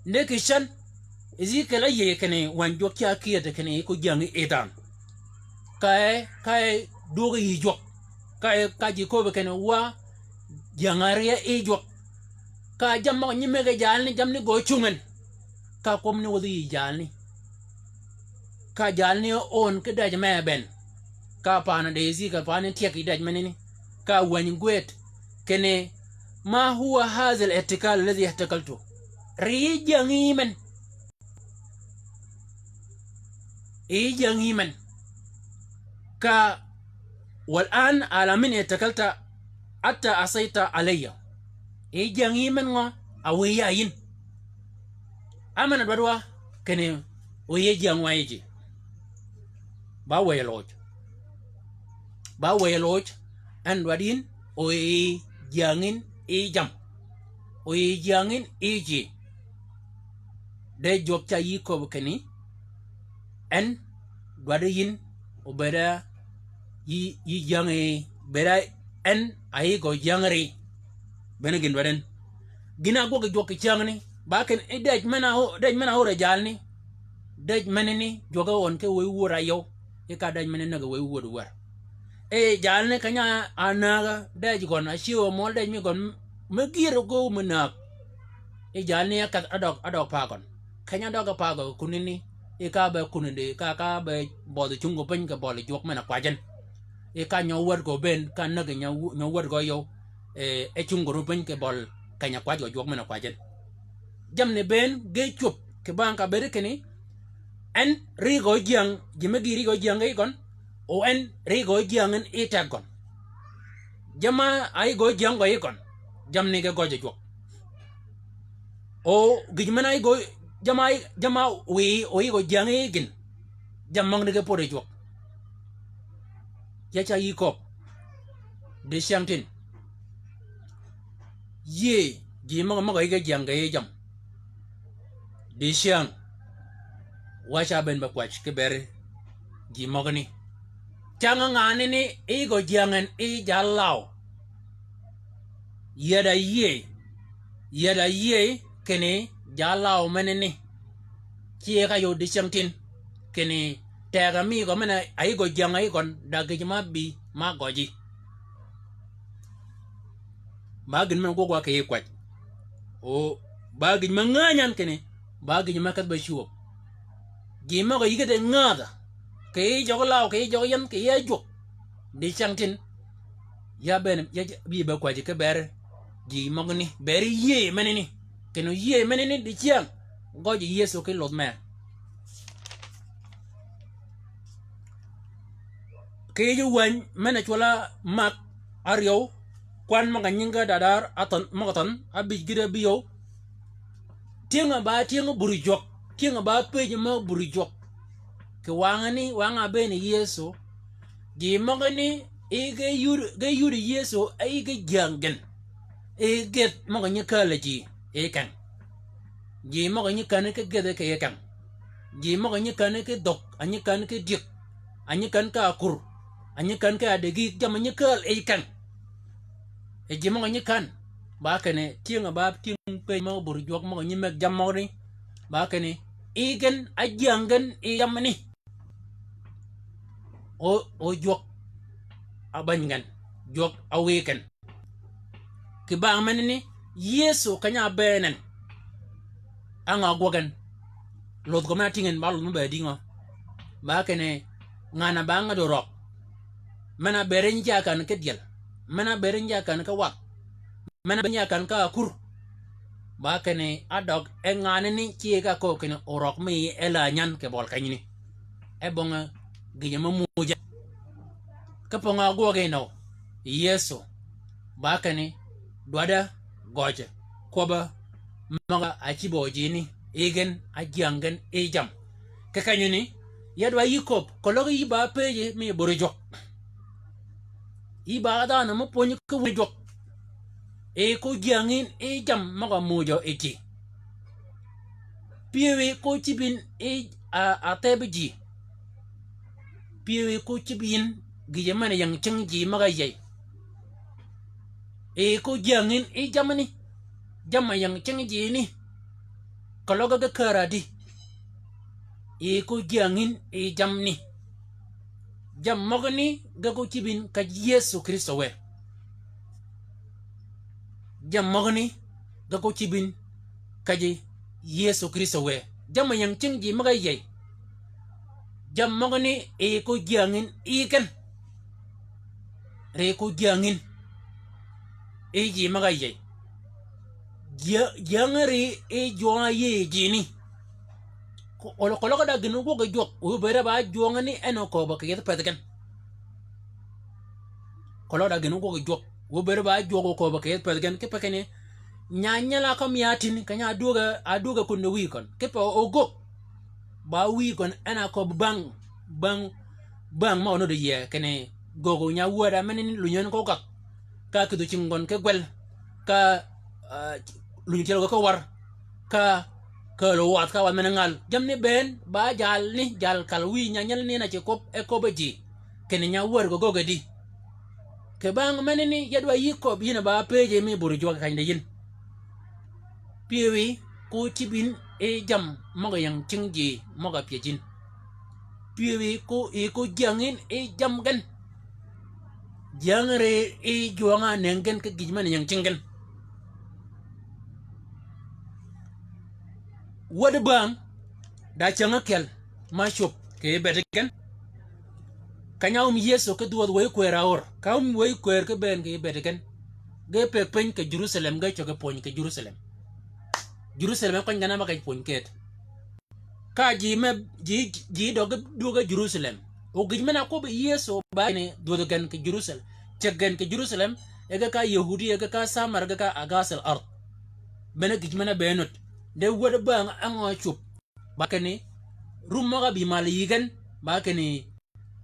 Ni kì cen, Ezekiel áyïëy kinni wäny jwøk ca kyëëd kinni yi ko jyäng yi dhanhø. Ka e, ka e dwöög yi jwøk. Ka e, ka ji köbbi kinni wa jyäng árye yi jwøk. Ka jammì møg-a nyi mëggi jalni, jammì ni gø cungi en. Ka kwøb ni wädhi yi jalni. Ka jalni ön ki dej mee ben. Ka paani di Ezekiel paani tyeg yi dej menani. Ka wäny gwed. Kinni, "Ma huwa hadha al-ihtikal alladhi ihtakaltu?" Ri yi jyäng yi men. Yi jyäng yi men. Ka, "Wal an ala min ihtakalta hatta asayta alayya?" Yi jyäng yi men ngø, a wëy ya yïn. Ámen-a dwaddi wa, kinni, o yi jyäng wa yi ji. Ba wëy loj. Ba wëy loj, en dwaddi yïn, o yi jyäng yïn yi jammì. O yi jyäng yïn yi ji. De jwøk ca yï köbbi kinni, en dwaddi yïn, obëëd a yï, yï jyäng yi, bëëd a en a yï gø jyäng ri. Bene gïn dwaddi en. Gïn-a ágwøg yi jwøk kì cyängani, ba kinni, dej men-a o, dej men-a o re jalni. Dej menani, jwøk e ön ki wëy wur a yøw. Yi ka dej menani nëggi wëy wur wär. E jalni keny-a ánäg-a, dej gøn, a cyëw-a møl dej mi gøn, me gïr gø me näg. Yi jalni ákedh ádøg, ádøg pa gøn. Keny-a ádøg pa gø kunani, yi ka be kunani, ka, ka be bødh cungi piny kì bøli jwøk men-a kwajji en. Yi ka nyø wäd gø bënn, ka näggi nyø, nyø wäd gø yøw, e, e cungi ru piny kì bøl keny-a kwajji gø jwøk men-a kwajji en. Jammì ni bënn ge cwöb, kì bang ka bëëd kinni, en ri gø jyäng, ji me gïr ri gø jyäng ge yi gøn, o en ri gø jyäng en yi teg gøn. Jamm-a áyï gø jyäng gø yi gøn, jammì ni ge gøjji jwøk. O gïj men-a áyï gø, jamm-a, jamm-a wïyi, o yï gø jyäng yi gïn. Jammì møgani ge pwöddi jwøk. Ya ca yï köbbi. Dicyängtïn. Yïëy, ji møg-a, møg-a yï ge jyäng ge yi jammì. Dicyäng. Wa ca bënn be kwäj ki bëri ji møgani. Cäng-a nganani, yï gø jyäng en, yï jal law. Yäd-a yïëy, yäd-a yïëy kinni jal law menani. Ci e ka yod dicyängtïn, kinni teg-a mi gø men-a áyï gø jyäng yi gøn, da gïj ma bï ma gøjji. Ba gïn men-a gwøg wa kì yij kwäj. O, ba gïj me ngänyan kinni, ba gïj me kedh be cwöb. Ji møg-a yï ge de ngädha. Kì yij jøgi law, kì yij jøgi yien, kì yij jwøk. Dicyängtïn. Ya bënn, ya, ya bï be kwäjji ki bëri ji møgani. Bëri yïëy menani. Kinni yïëy menani dicyäng. gøjji Yëso ki ludh mer. Kì yij wäny men-a cwøl-a Mak áryew, kwan møg-a nyinge dadar áthønh, møg-a thønh, ábïj gïti ábïyew. Tyëng-a ba tyëng bur jwøk, tyëng-a ba pëj mø bur jwøk. Kì wangani, wang-a ábëën Yëso, ji møgani, e ge yud, ge yud Yëso, e ge jyäng gen. E geth møg-a nyi kääl ji, e keng. Ji møg-a nyi kän ki geth ki e keng. Ji møg-a nyi kän ki dhøg, a nyi kän ki dyëg, a nyi kän ki akur, a nyi kän ki adegik, jamm-a nyi kääl e keng. E ji møg-a nyi kän. Ba kinni, tyëng-a ba tyëng pëj møg-a bur jwøk møg-a nyi mëgg jammì møgani. Ba kinni, e gen, ájyäng gen, e jammì ni. O, o jwøk ábäny gen, jwøk áwï gen. Kì bang menani, Yëso keny-a ábëën en. Á ngø ágwøg en? Ludh gø men-a tïng en ba ludh mø be dïngø? Ba kinni, ngan-a ba ngäddi orøg. Men-a bëëd nyi ca kän ki dyel. Men-a bëëd nyi ca kän ki wadh. Men-a bëëd nyi ca kän ki akur. Ba kinni, ádøg e ngan-a ni ci ka köög kinni orøg mi e la nyan kì bøli kenyani. E bong-a gïjø mø muuj. Kipe ngø ágwøg yi nøw? Yëso. Ba kinni, dwadda, gøjjø, kwøbb-a, møg-a ácïb-a ji ni, e gen, ájyäng gen, e jamm. Kì kenyani, ya dwaddi yï köbbi, keløg yï ba pëjji mi bur jwøk. Yï ba dhanhø mø pwönyi ki wun jwøk. E ko jyäng yïn, e jamm møg-a muuj yi ji. Pyëwí ko cïb yïn, e, a, a theb ji. Pyëwí ko cïb yïn, gïjø men-a ying cing ji møg-a yïëy. E ko jyäng yïn, e jammì ni. Jamm-a ying cing ji ni. Keløg ge kär adi. E ko jyäng yïn, e jammì ni. Jamm møgani ge ko cïb yïn käjji Yëso Krïstø wë. Jamm møgani ge ko cïb yïn käjji Yëso Krïstø wë. Jamm-a ying cing ji møg-a yïëy. Jamm møgani e ko jyäng yïn e gen. Ri ko jyäng yïn e ji møg-a yïëy. Jyä-, jyäng ri e jwøng-a yïëy ji ni. Ko-, olo-, keløg da gïn ógwøg yi jwøk, wu bëëd ba jwøng ni en okööbø kì yethi pëthi gen. Keløg da gïn ógwøg yi jwøk, wu bëëd ba jwøk okööbø kì yethi pëthi gen, kipe kinni, nya nyel-a kømmi ya tïn, keny-a ádwög-a, ádwög-a kun di wïy køn. Kipe ogögg, ba wïy køn en a köbbi bang, bang, bang møg-a nudd yie, kinni, göggi nya wäd-a menani lunyi en ko gag. Ka kïdhi cingi gøn ki gwel, ka, ah, lunyi tyel gø ki wär, ka kääl wadh ka wadh men-a ngal. Jammì ni bënn, ba jal ni, jal kal wïy nya nyel ni na ci köbbi, e köbbi ji. Kinni nya wär gø göggi di. Kì bang menani, ya dwaddi yï köbbi yïn a ba pëjji mi bur jwøk keny di yïn. Pyëwí ko cïb yïn e jamm møg-a ying cing ji møg-a pyëj yïn. Pyëwí ko, e ko jyäng yïn e jamm gen. Jyäng ri e jwøng-a nëngi gen ki gïj men-a ying cing gen. Wäd bäng, da cäng ákyel, ma cwöb kì bëëd gen. Keny-a áum Yëso ki dhwödh wëy kwër a ör, ka áum wëy kwër ki bënn kì bëëd gen. Ge pëgg piny kì Jerusalem, ge cöggi pwöny kì Jerusalem. Jerusalem e kony gen a ma kej pwöny kët. Ka ji me, ji, ji døggi dwöggi Jerusalem. O gïj men-a ákwøbbi Yëso ba kinni dhwödhi gen kì Jerusalem. Ceg gen kì Jerusalem, e ge ka Yahudi, e ge ka Samar, e ge ka agasi al-ard. Bene gïj men-a be nud. De wäd bäng á ngø cwöb. Ba kinni, rum møg-a bï mal yï gen, ba kinni,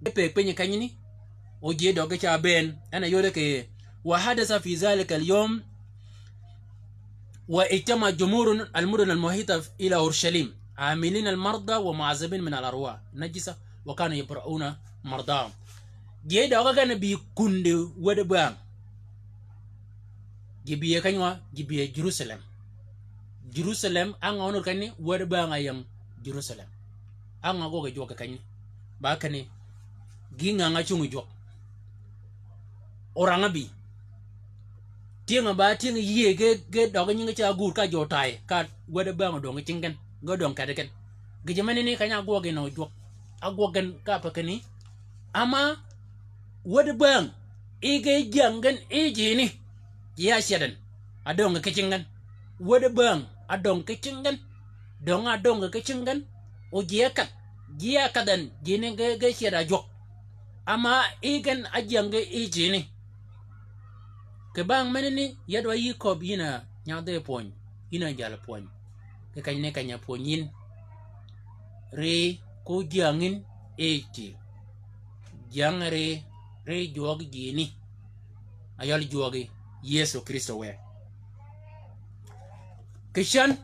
ge pëgg piny kenyani, o ji døggi ca bënn, en a yode kì, wa hadatha fi dhalika al-yawm, wa ijtama jumhur al-mudun al-muhita ila Urushalim, hamilin al-marda wa mu'azzabin min al-arwah najisa, wa kanu yabra'una mardahum. Ji døggi gen bï kundi wäd bäng. Ji bï e keny wa, ji bï e Jerusalem. Jerusalem, á ngø nud kenni, wäd bäng a ying Jerusalem. Á ngø ágwøg yi jwøk kenni. Ba kinni, gï ngäng-a cungi jwøk. Orang-a bï. Tyëng-a ba tyëng yïëy ge, ge døggi nyingi ca gur ka jø taay, ka wäd bäng odöng ki cing gen, ge odöng kedi gen. Gïjø menani keny-a ágwøg yi nø jwøk. Ágwøg gen ka pe kinni. Ama wäd bäng, e ge jyäng gen e ji ni. Ji ya cyäd en. Adöng ki cing gen. Wäd bäng, adöng ki cing gen. Döng-a döng kì cing gen, o ji ákadh, ji ákadh en, ji ni ge, ge cyed-a jwøk. Ama yi gen ájyäng ge yi ji ni. Kì bang menani, ya dwa yï köbbi yïn a nyadhi pwöny, yïn a jal pwöny. Kì keny ni keny-a pwöny yïn. Ri ko jyäng yïn yi ji. Jyäng ri, ri jwøk ji ni. Ayøl jwøgi Yëso Krïstø wë. Kì cän,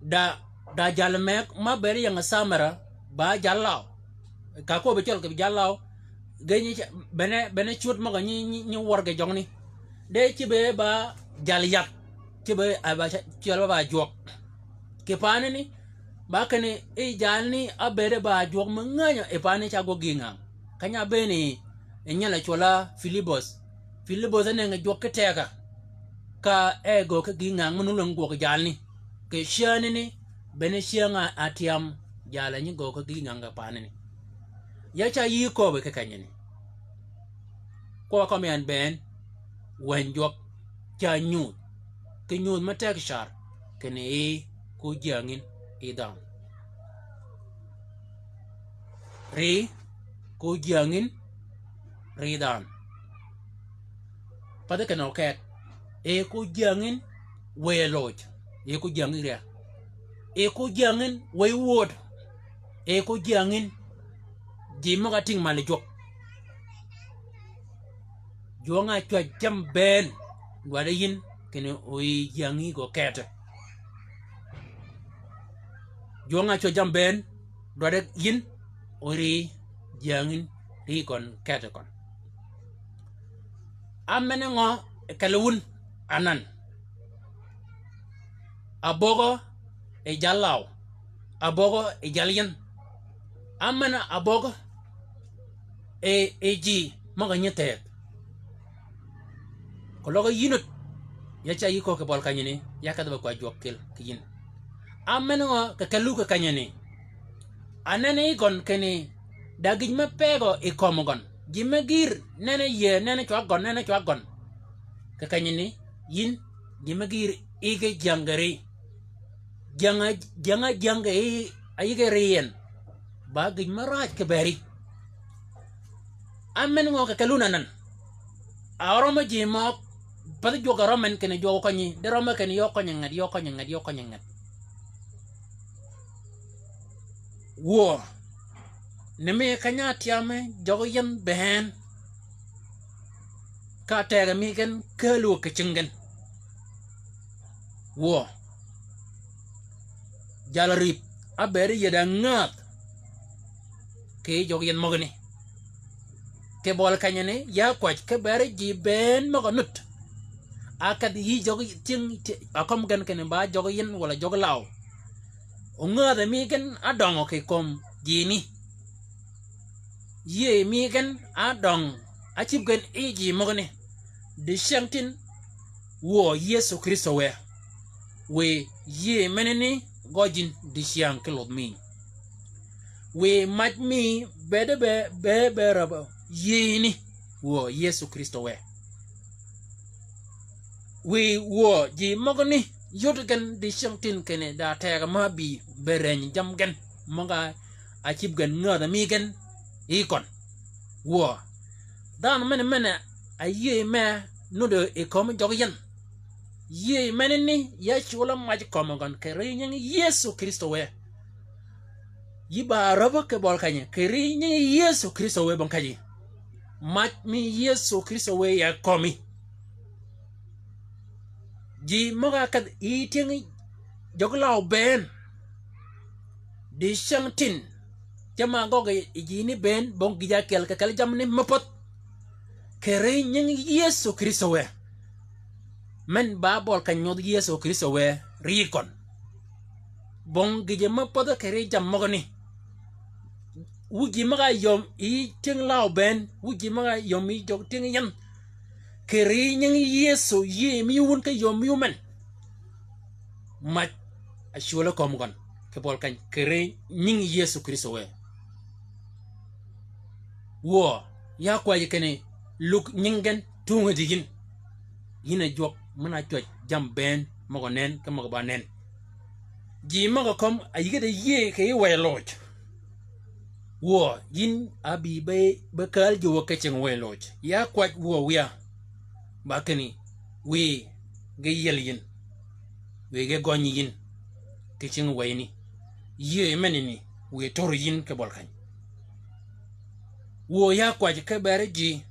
da, da jal me, ma bëëd ying Samara, ba jal law. Ka köbbi cøl kì jal law, ge nyi ca-, bene, bene cwöd møg-a nyi, nyi, nyi wør ge jøgni. De cïbe ba jal yath, cïbe a ba ca-, cwøl ba, ba jwøk. Kì paani ni, ba kinni, yi jalni ábëëde ba jwøk me ngänyi, yi paani ca gwøg gïngang. Keny-a ábëëni, yi nyel-a cwøll-a Filibös. Filibös ánëngi jwøk ki teg-a. Ka e göög ki gïngang me nuleng gwøg jalni. Kì cyänani, bene cyäng-a átyam, jal-a nyi göög ki gïngang kì paani ni. Ya ca yï köbbi ki kenyi ni. Kwøb-a kømmi en bënn, wëny jwøk, ca nyudh, kì nyudh me teg car, kinni yi ko jyäng yïn yi dhanhø. Ri ko jyäng yïn ri dhanhø. Pathi kinni okek. Yi ko jyäng yïn wëy loj. Yi ko jyäng yïn riä. Yi ko jyäng yïn wëy wöd. Yi ko jyäng yïn ji møg-a tïng mal jwøk. Jwøng-a cwäj jammì bënn, dwaddi yïn, kinni o yi jyäng yï gø keete. Jwøng-a cwäj jammì bënn, dwaddi yïn, o ri jyäng yïn, ri gøn keete gøn. Á men-a ngø kelli wun anan? Abögø yi jal law, abögø yi jal yïn. Á men-a abögø yi, yi ji møg-a nyi thëëdh. Keløg yïn nud, ya ca yï köög kì bøli kenyani, ya kedhi be kwa jwøk kel kì yïn. Á men-a ngø kì kellu kì kenyani? Anen yi gøn kinni, da gïj me pëggø yi kömi gøn. Ji me gïr, nene yïëy, nene cwag gøn, nene cwag gøn. Kì kenyani, yïn, ji me gïr yi ge jyäng ge ri. Jyäng-a, jyäng-a, jyäng ge yi, a yï ge ri en. Ba gïj me raj kì bëri. Á men ngø kì kellu anan? A rømmi ji møg, pathi jwøk a rømmi en kinni jwøk okonyi, di rømmi kinni yø okonyi nget, yø okonyi nget, yø okonyi nget. Wuö, ni mi keny-a átyami jøgi yïn bënn. Ka tegø mi gen källi wø kì cing gen. Wuö. Jal rïp, ábëëd yï da ngädh. Kì jøgi yïn møgani. Kì bøli kenyani, ya kwäj, ki bëëd ji bënn møg-a nud. Ákedh yï jøgi tyëng, tyë-, a kömi gen kinni ba jøgi yïn walà jøgi law. O ngädhi mi gen ádøngø kì kömi jini. Yïëy mi gen ádøng, ácïb gen yi ji møgani. Dicyängtïn, wuö Yëso Krïstø wë. Wiy yïëy menani gøj yïn dicyäng ki ludh mi. Wiy mac mi bëëde be, be, be räbbø yïëyni, wuö Yëso Krïstø wë. Wiy wuö ji møgani yod gen dicyängtïn kinni da tegø ma bï be rënyi jammì gen møg-a ácïb gen ngädhi mi gen yi køn. Wuö. Dhanhø men-a men-a yïëy me nudd yi kömi jøgi yïn. Yïëy menani ya cwøl-a mac kömi gøn kì ri nyingi Yëso Krïstø wë. Yï ba räbbø kì bøli kenyi, kì ri nyingi Yëso Krïstø wë bong kenyi. Mac mi Yëso Krïstø wë ya kömi. Ji møg-a ákedh yi tyëngi jøgi law bënn. Dicyängtïn. Jamm-a ágøggi yi jini bënn, bong gïj-a ákyel kì kelli jammì ni me pödh. Kì ri nyingi Yëso Krïstø wë. Men ba bøli keny nyodh Yëso Krïstø wë ri køn. Bong gïjø me pödhi kì ri jammì møgani. Wu ji møg-a yöm yi tyëng law bënn, wu ji møg-a yöm yi jøg tyëng yïn. Kì ri nyingi Yëso yïëy mi wun ki yöm mi wun men. Mac a cwöl-a kömi gøn, kì bøli keny, kì ri nyingi Yëso Krïstø wë. Wuö, ya kwäjji kinni, lug nyingi gen, tungi dï yïn. Yïn a jwøk, men-a ácwäj, jammì bënn, møg-a nen, ki møg-a ba nen. Ji møg-a kømm a yïge de yïëy kì yij wëy loj. Wuö, yïn a bï be, be kääl ji wø ki cing wëy loj. Ya kwäj wuö wiya. Ba kinni, wiy ge yiel yïn. Wiy ge gøny yïn. Ki cing wëyni. Yïëy menani, wiy tur yïn ki bøl keny. Wuö ya kwäj ki beri ji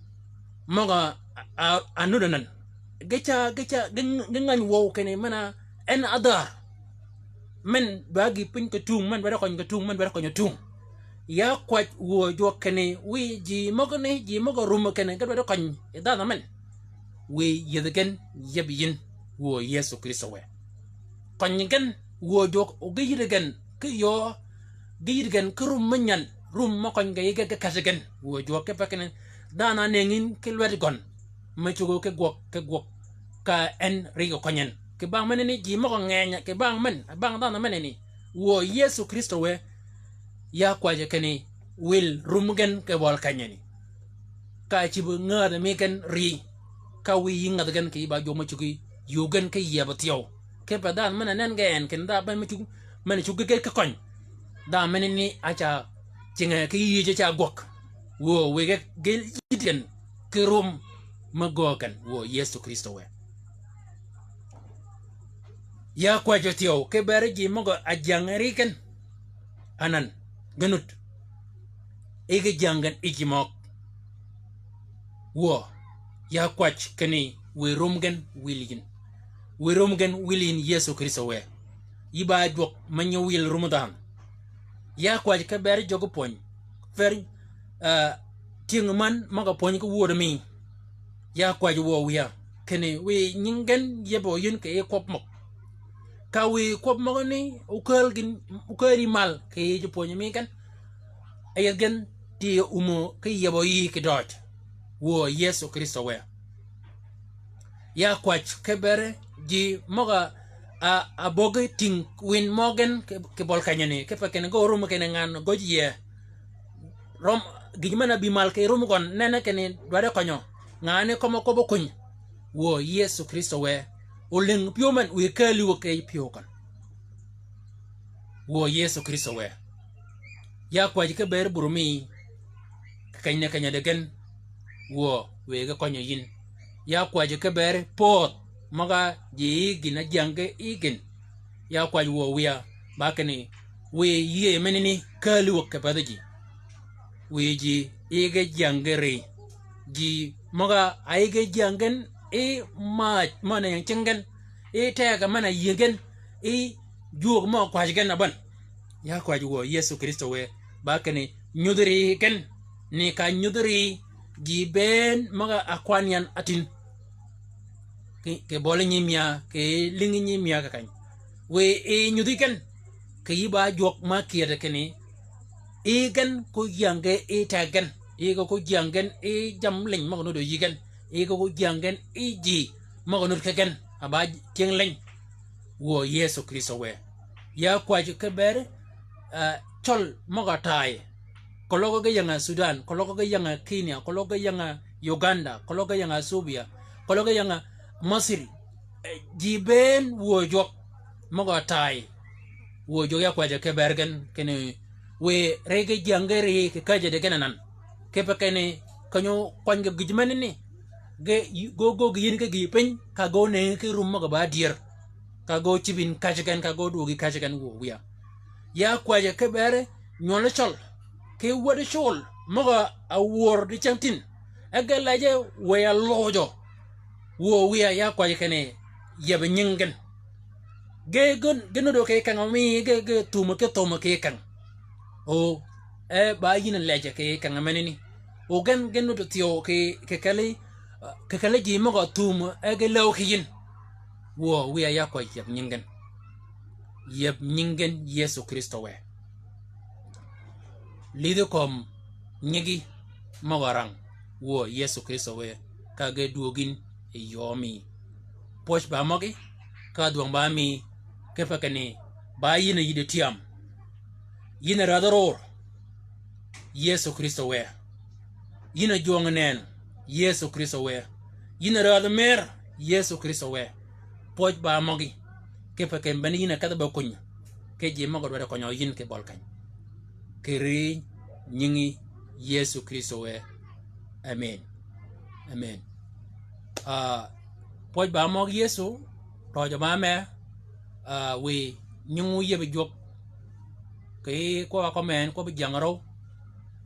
møg-a, a, a, a nudd anan. Ge ca, ge ca, ge, ge ngäny wøw kinni men-a en adhar. Men dwa gï piny ki tung, men dwaddi køny ki tung, men dwaddi køny tung. Ya kwäj wuö jwøk kinni, wiy ji møgani, ji møg-a rum kinni, ge dwaddi køny yi dhanhø men. Wiy yïdhi gen yeb yïn, wuö Yëso Krïstø wë. Køny gen, wuö jwøk o ge yïdhi gen, ki yöö, ge yïdhi gen, ki rum me nyän, rum mø køny ge yï ge, ge käjji gen, wuö jwøk kipe kinni, dhanhø a nëngi yïn ki lwäd gøn, me cuggi ki gwøg, ki gwøg, ka en ri gø køny en. Kì bang menani ji møg-a ngeny, kì bang men, bang dhanhø menani, wuö Yëso Krïstø wë, ya kwäjji kinni, wil rum gen kì bøl kenyani. Ka cïb ngädhi mi gen ri, ka wiy yï ngädhi gen kì yij ba jwøk me cuggi, yuu gen ki yieb thyew. Kipe dhanhø men-a nen ge en, kinni dhanhø men me cuggi, men-a cuggi gen ki køny. Dhanhø menani a ca cinggi ki yïj ca gwøg. Wuö wiy ge, ge yïdhi gen, ki rum me göög gen, wuö Yëso Krïstø wë. Ya kwäjji thyew, ki beri ji møg-a jyäng ri gen. Anan, ge nudd. Yi ge jyäng gen yi ji møg. Wuö, ya kwäj kinni, wiy rum gen wil yïn. Wiy rum gen wil yïn Yëso Krïstø wë. Yï ba jwøk me nyi wil rum dhanhø. Ya kwäj ki beri jøgi pwöny. Fer, eh, tyëng man møg-a pwöny ki wuöd mi. Ya kwäjji wuö wiya. Kinni wiy nyingi gen yebø yïn kì yij kwøb møg. Ka wiy kwøb møgani, okääl gïn, okääl yï mal, kì yij pwönyi mi gen. Áyeth gen, ti umø ki yebø yï kì døøj. Wuö Yëso Krïstø wë. Ya kwäj ki beri ji møg-a, a, a böggi ting wïn mø gen kì, kì bøl kenyani, kipe kinni ge orum kinni ngan gøj yïe. Røm, gïj men-a bï mal kì rum gøn, nene kinni dwaddi kønyø. Ngani kømmi kwøbbi kuny. Wuö Yëso Krïstø wë. Olïng pyëw men, wiy kääl yï wø kì pyëw gøn. Wuö Yëso Krïstø wë. Ya kwäjji ki beri bur mi, kì keny ni keny-a di gen, wuö, wiy ge kønyø yïn. Ya kwäjji ki beri pöödh, møg-a ji yï gïn-a jyäng ge yï gïn. Ya kwäjji wuö wiya, ba kinni, wiy yïëy menani kääl yï wø kì pädhi ji. Wiy ji, yï ge jyäng ge ri. Ji møg-a, a yï ge jyäng gen, yï maaj, men-a ying cing gen, yï tegø men-a yïëy gen, yï jwøøg mø kwäjji gen a bän. Ya kwäjji wuö Yëso Krïstø wë, ba kinni nyudhi ri gen, ni ka nyudhi ri ji bënn møg-a kwan yan átïn. Kì, kì bøli nyiimïa, kì lïngi nyiimïa kì keny. Wiy yï nyudhi gen, kì yï ba jwøk ma kyëdø kinni, yï gen ko jyäng ge yï teg gen, yï ge ko jyäng gen yï jammì leny møg-a nudd yï gen, yï ge ko jyäng gen yï ji møg-a nudd ki gen, a ba tyëng leny. Wuö Yëso Krïstø wë. Ya kwäjji ki beri, eh, cøl møg-a taay. Keløg ge ying-a Sudan, keløg ge ying-a Kenya, keløg ge ying-a Uganda, keløg ge ying-a Ethiopia, keløg ge ying-a Masiri. Eh, ji bënn wuö jwøk møg-a taay. Wuö jwøk ya kwäjji ki beri gen, kinni wiy ri ge jyäng ge ri kì käjji di gen anan. Kipe kinni, keny-a kwany ge gïj menani. Ge, ge, ge yïn ki gïï piny, ka ge ónëngi ki rum møg-a ba dyër. Ka ge ócïb yïn käjji gen, ka ge ódwöög yï käjji gen wuö wiya. Ya kwäjji ki beri nywøl cøl, ki wäd col, møg-a wör di cäng tin. E ge lejji wëy-a lojø. Wuö wiya ya kwäjji kinni, yeb nyingi gen. Ge, ge, ge nuddø kì keng mi, ge, ge thumø ki thumø kì keng. O, e ba yïn lejji kì keng menani. O gen, ge nuddø thyew kì, kì kelli, kì kelli ji møg-a thumø, e ge läw kì yïn. Wuö wiya ya kwäjji yeb nyingi gen. Yeb nyingi gen Yëso Krïstø wë. Lïdhi kömi nyigi møg-a rang, wuö Yëso Krïstø wë, ka ge dwöög yïn yi yöö mi. Pwøj ba møgí, ka dhwøng ba mi, kipe kinni, ba yïn a yïddi tyam. Yïn a rädhi ror, Yëso Krïstø wë. Yïn a jwøng nënn, Yëso Krïstø wë. Yïn a rädhi mër, Yëso Krïstø wë. Pwøj ba møgí, kipe kinni bene yïn a kedhi be kuny. ki ji møg-a dwaddi kønyø yïn kì bøl keny. Kì ri nyingi Yëso Krïstø wë. Amen. Amen. Ah, pwøj ba møg Yëso, røjø ba me, ah, wiy nyingwu yïëbi jwøk. Kì kwøb-a kømmi en, kwøbbi jyäng røw.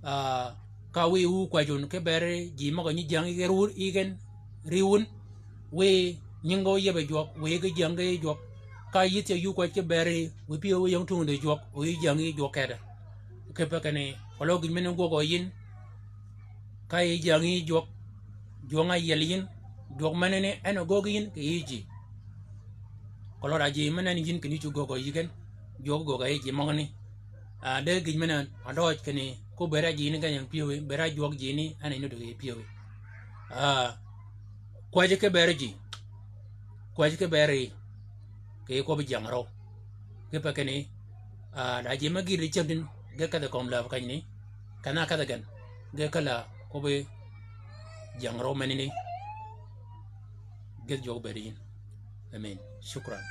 Ah, ka wiy wu kwäjjøn ki beri ji møg-a nyi jyäng yi gen, yi gen ri wun. Wiy nyingi yïëbi jwøk, wiy ki jyäng ki jwøk. Ka yïdhi yuu kwäj ki beri, wiy pyëwí ying tungdhi jwøk, o yï jyäng yi jwøk kedi. Kipe kinni, keløg gïj men-a gwøg-a yïn, ka yï jyäng yi jwøk, jwøng-a yiel yïn, jwøk menani en a göggi yïn kì yï ji. Keløg da ji men-a en yïn kinni cu göggi yï gen, jwøk göggi yï ji møgani. Ah, de gïj men-a døøj kinni, ko bëëd-a ji ni gen ying pyëwí, bëëd-a jwøk ji ni, en a nuddi kì yï pyëwí. Ah, kwäjji ki bëëd ji, kwäjji ki bëëd ri, kì kwøbbi jyäng røw. Kipe kinni, ah, da ji me gïr di cyängtïn, ge kedhi kömi läb kenyani, ken-a kedhi gen, ge kelli kwøbbi jyäng røw menani, ge jwøk bëëd yïn. Amen. Shukran.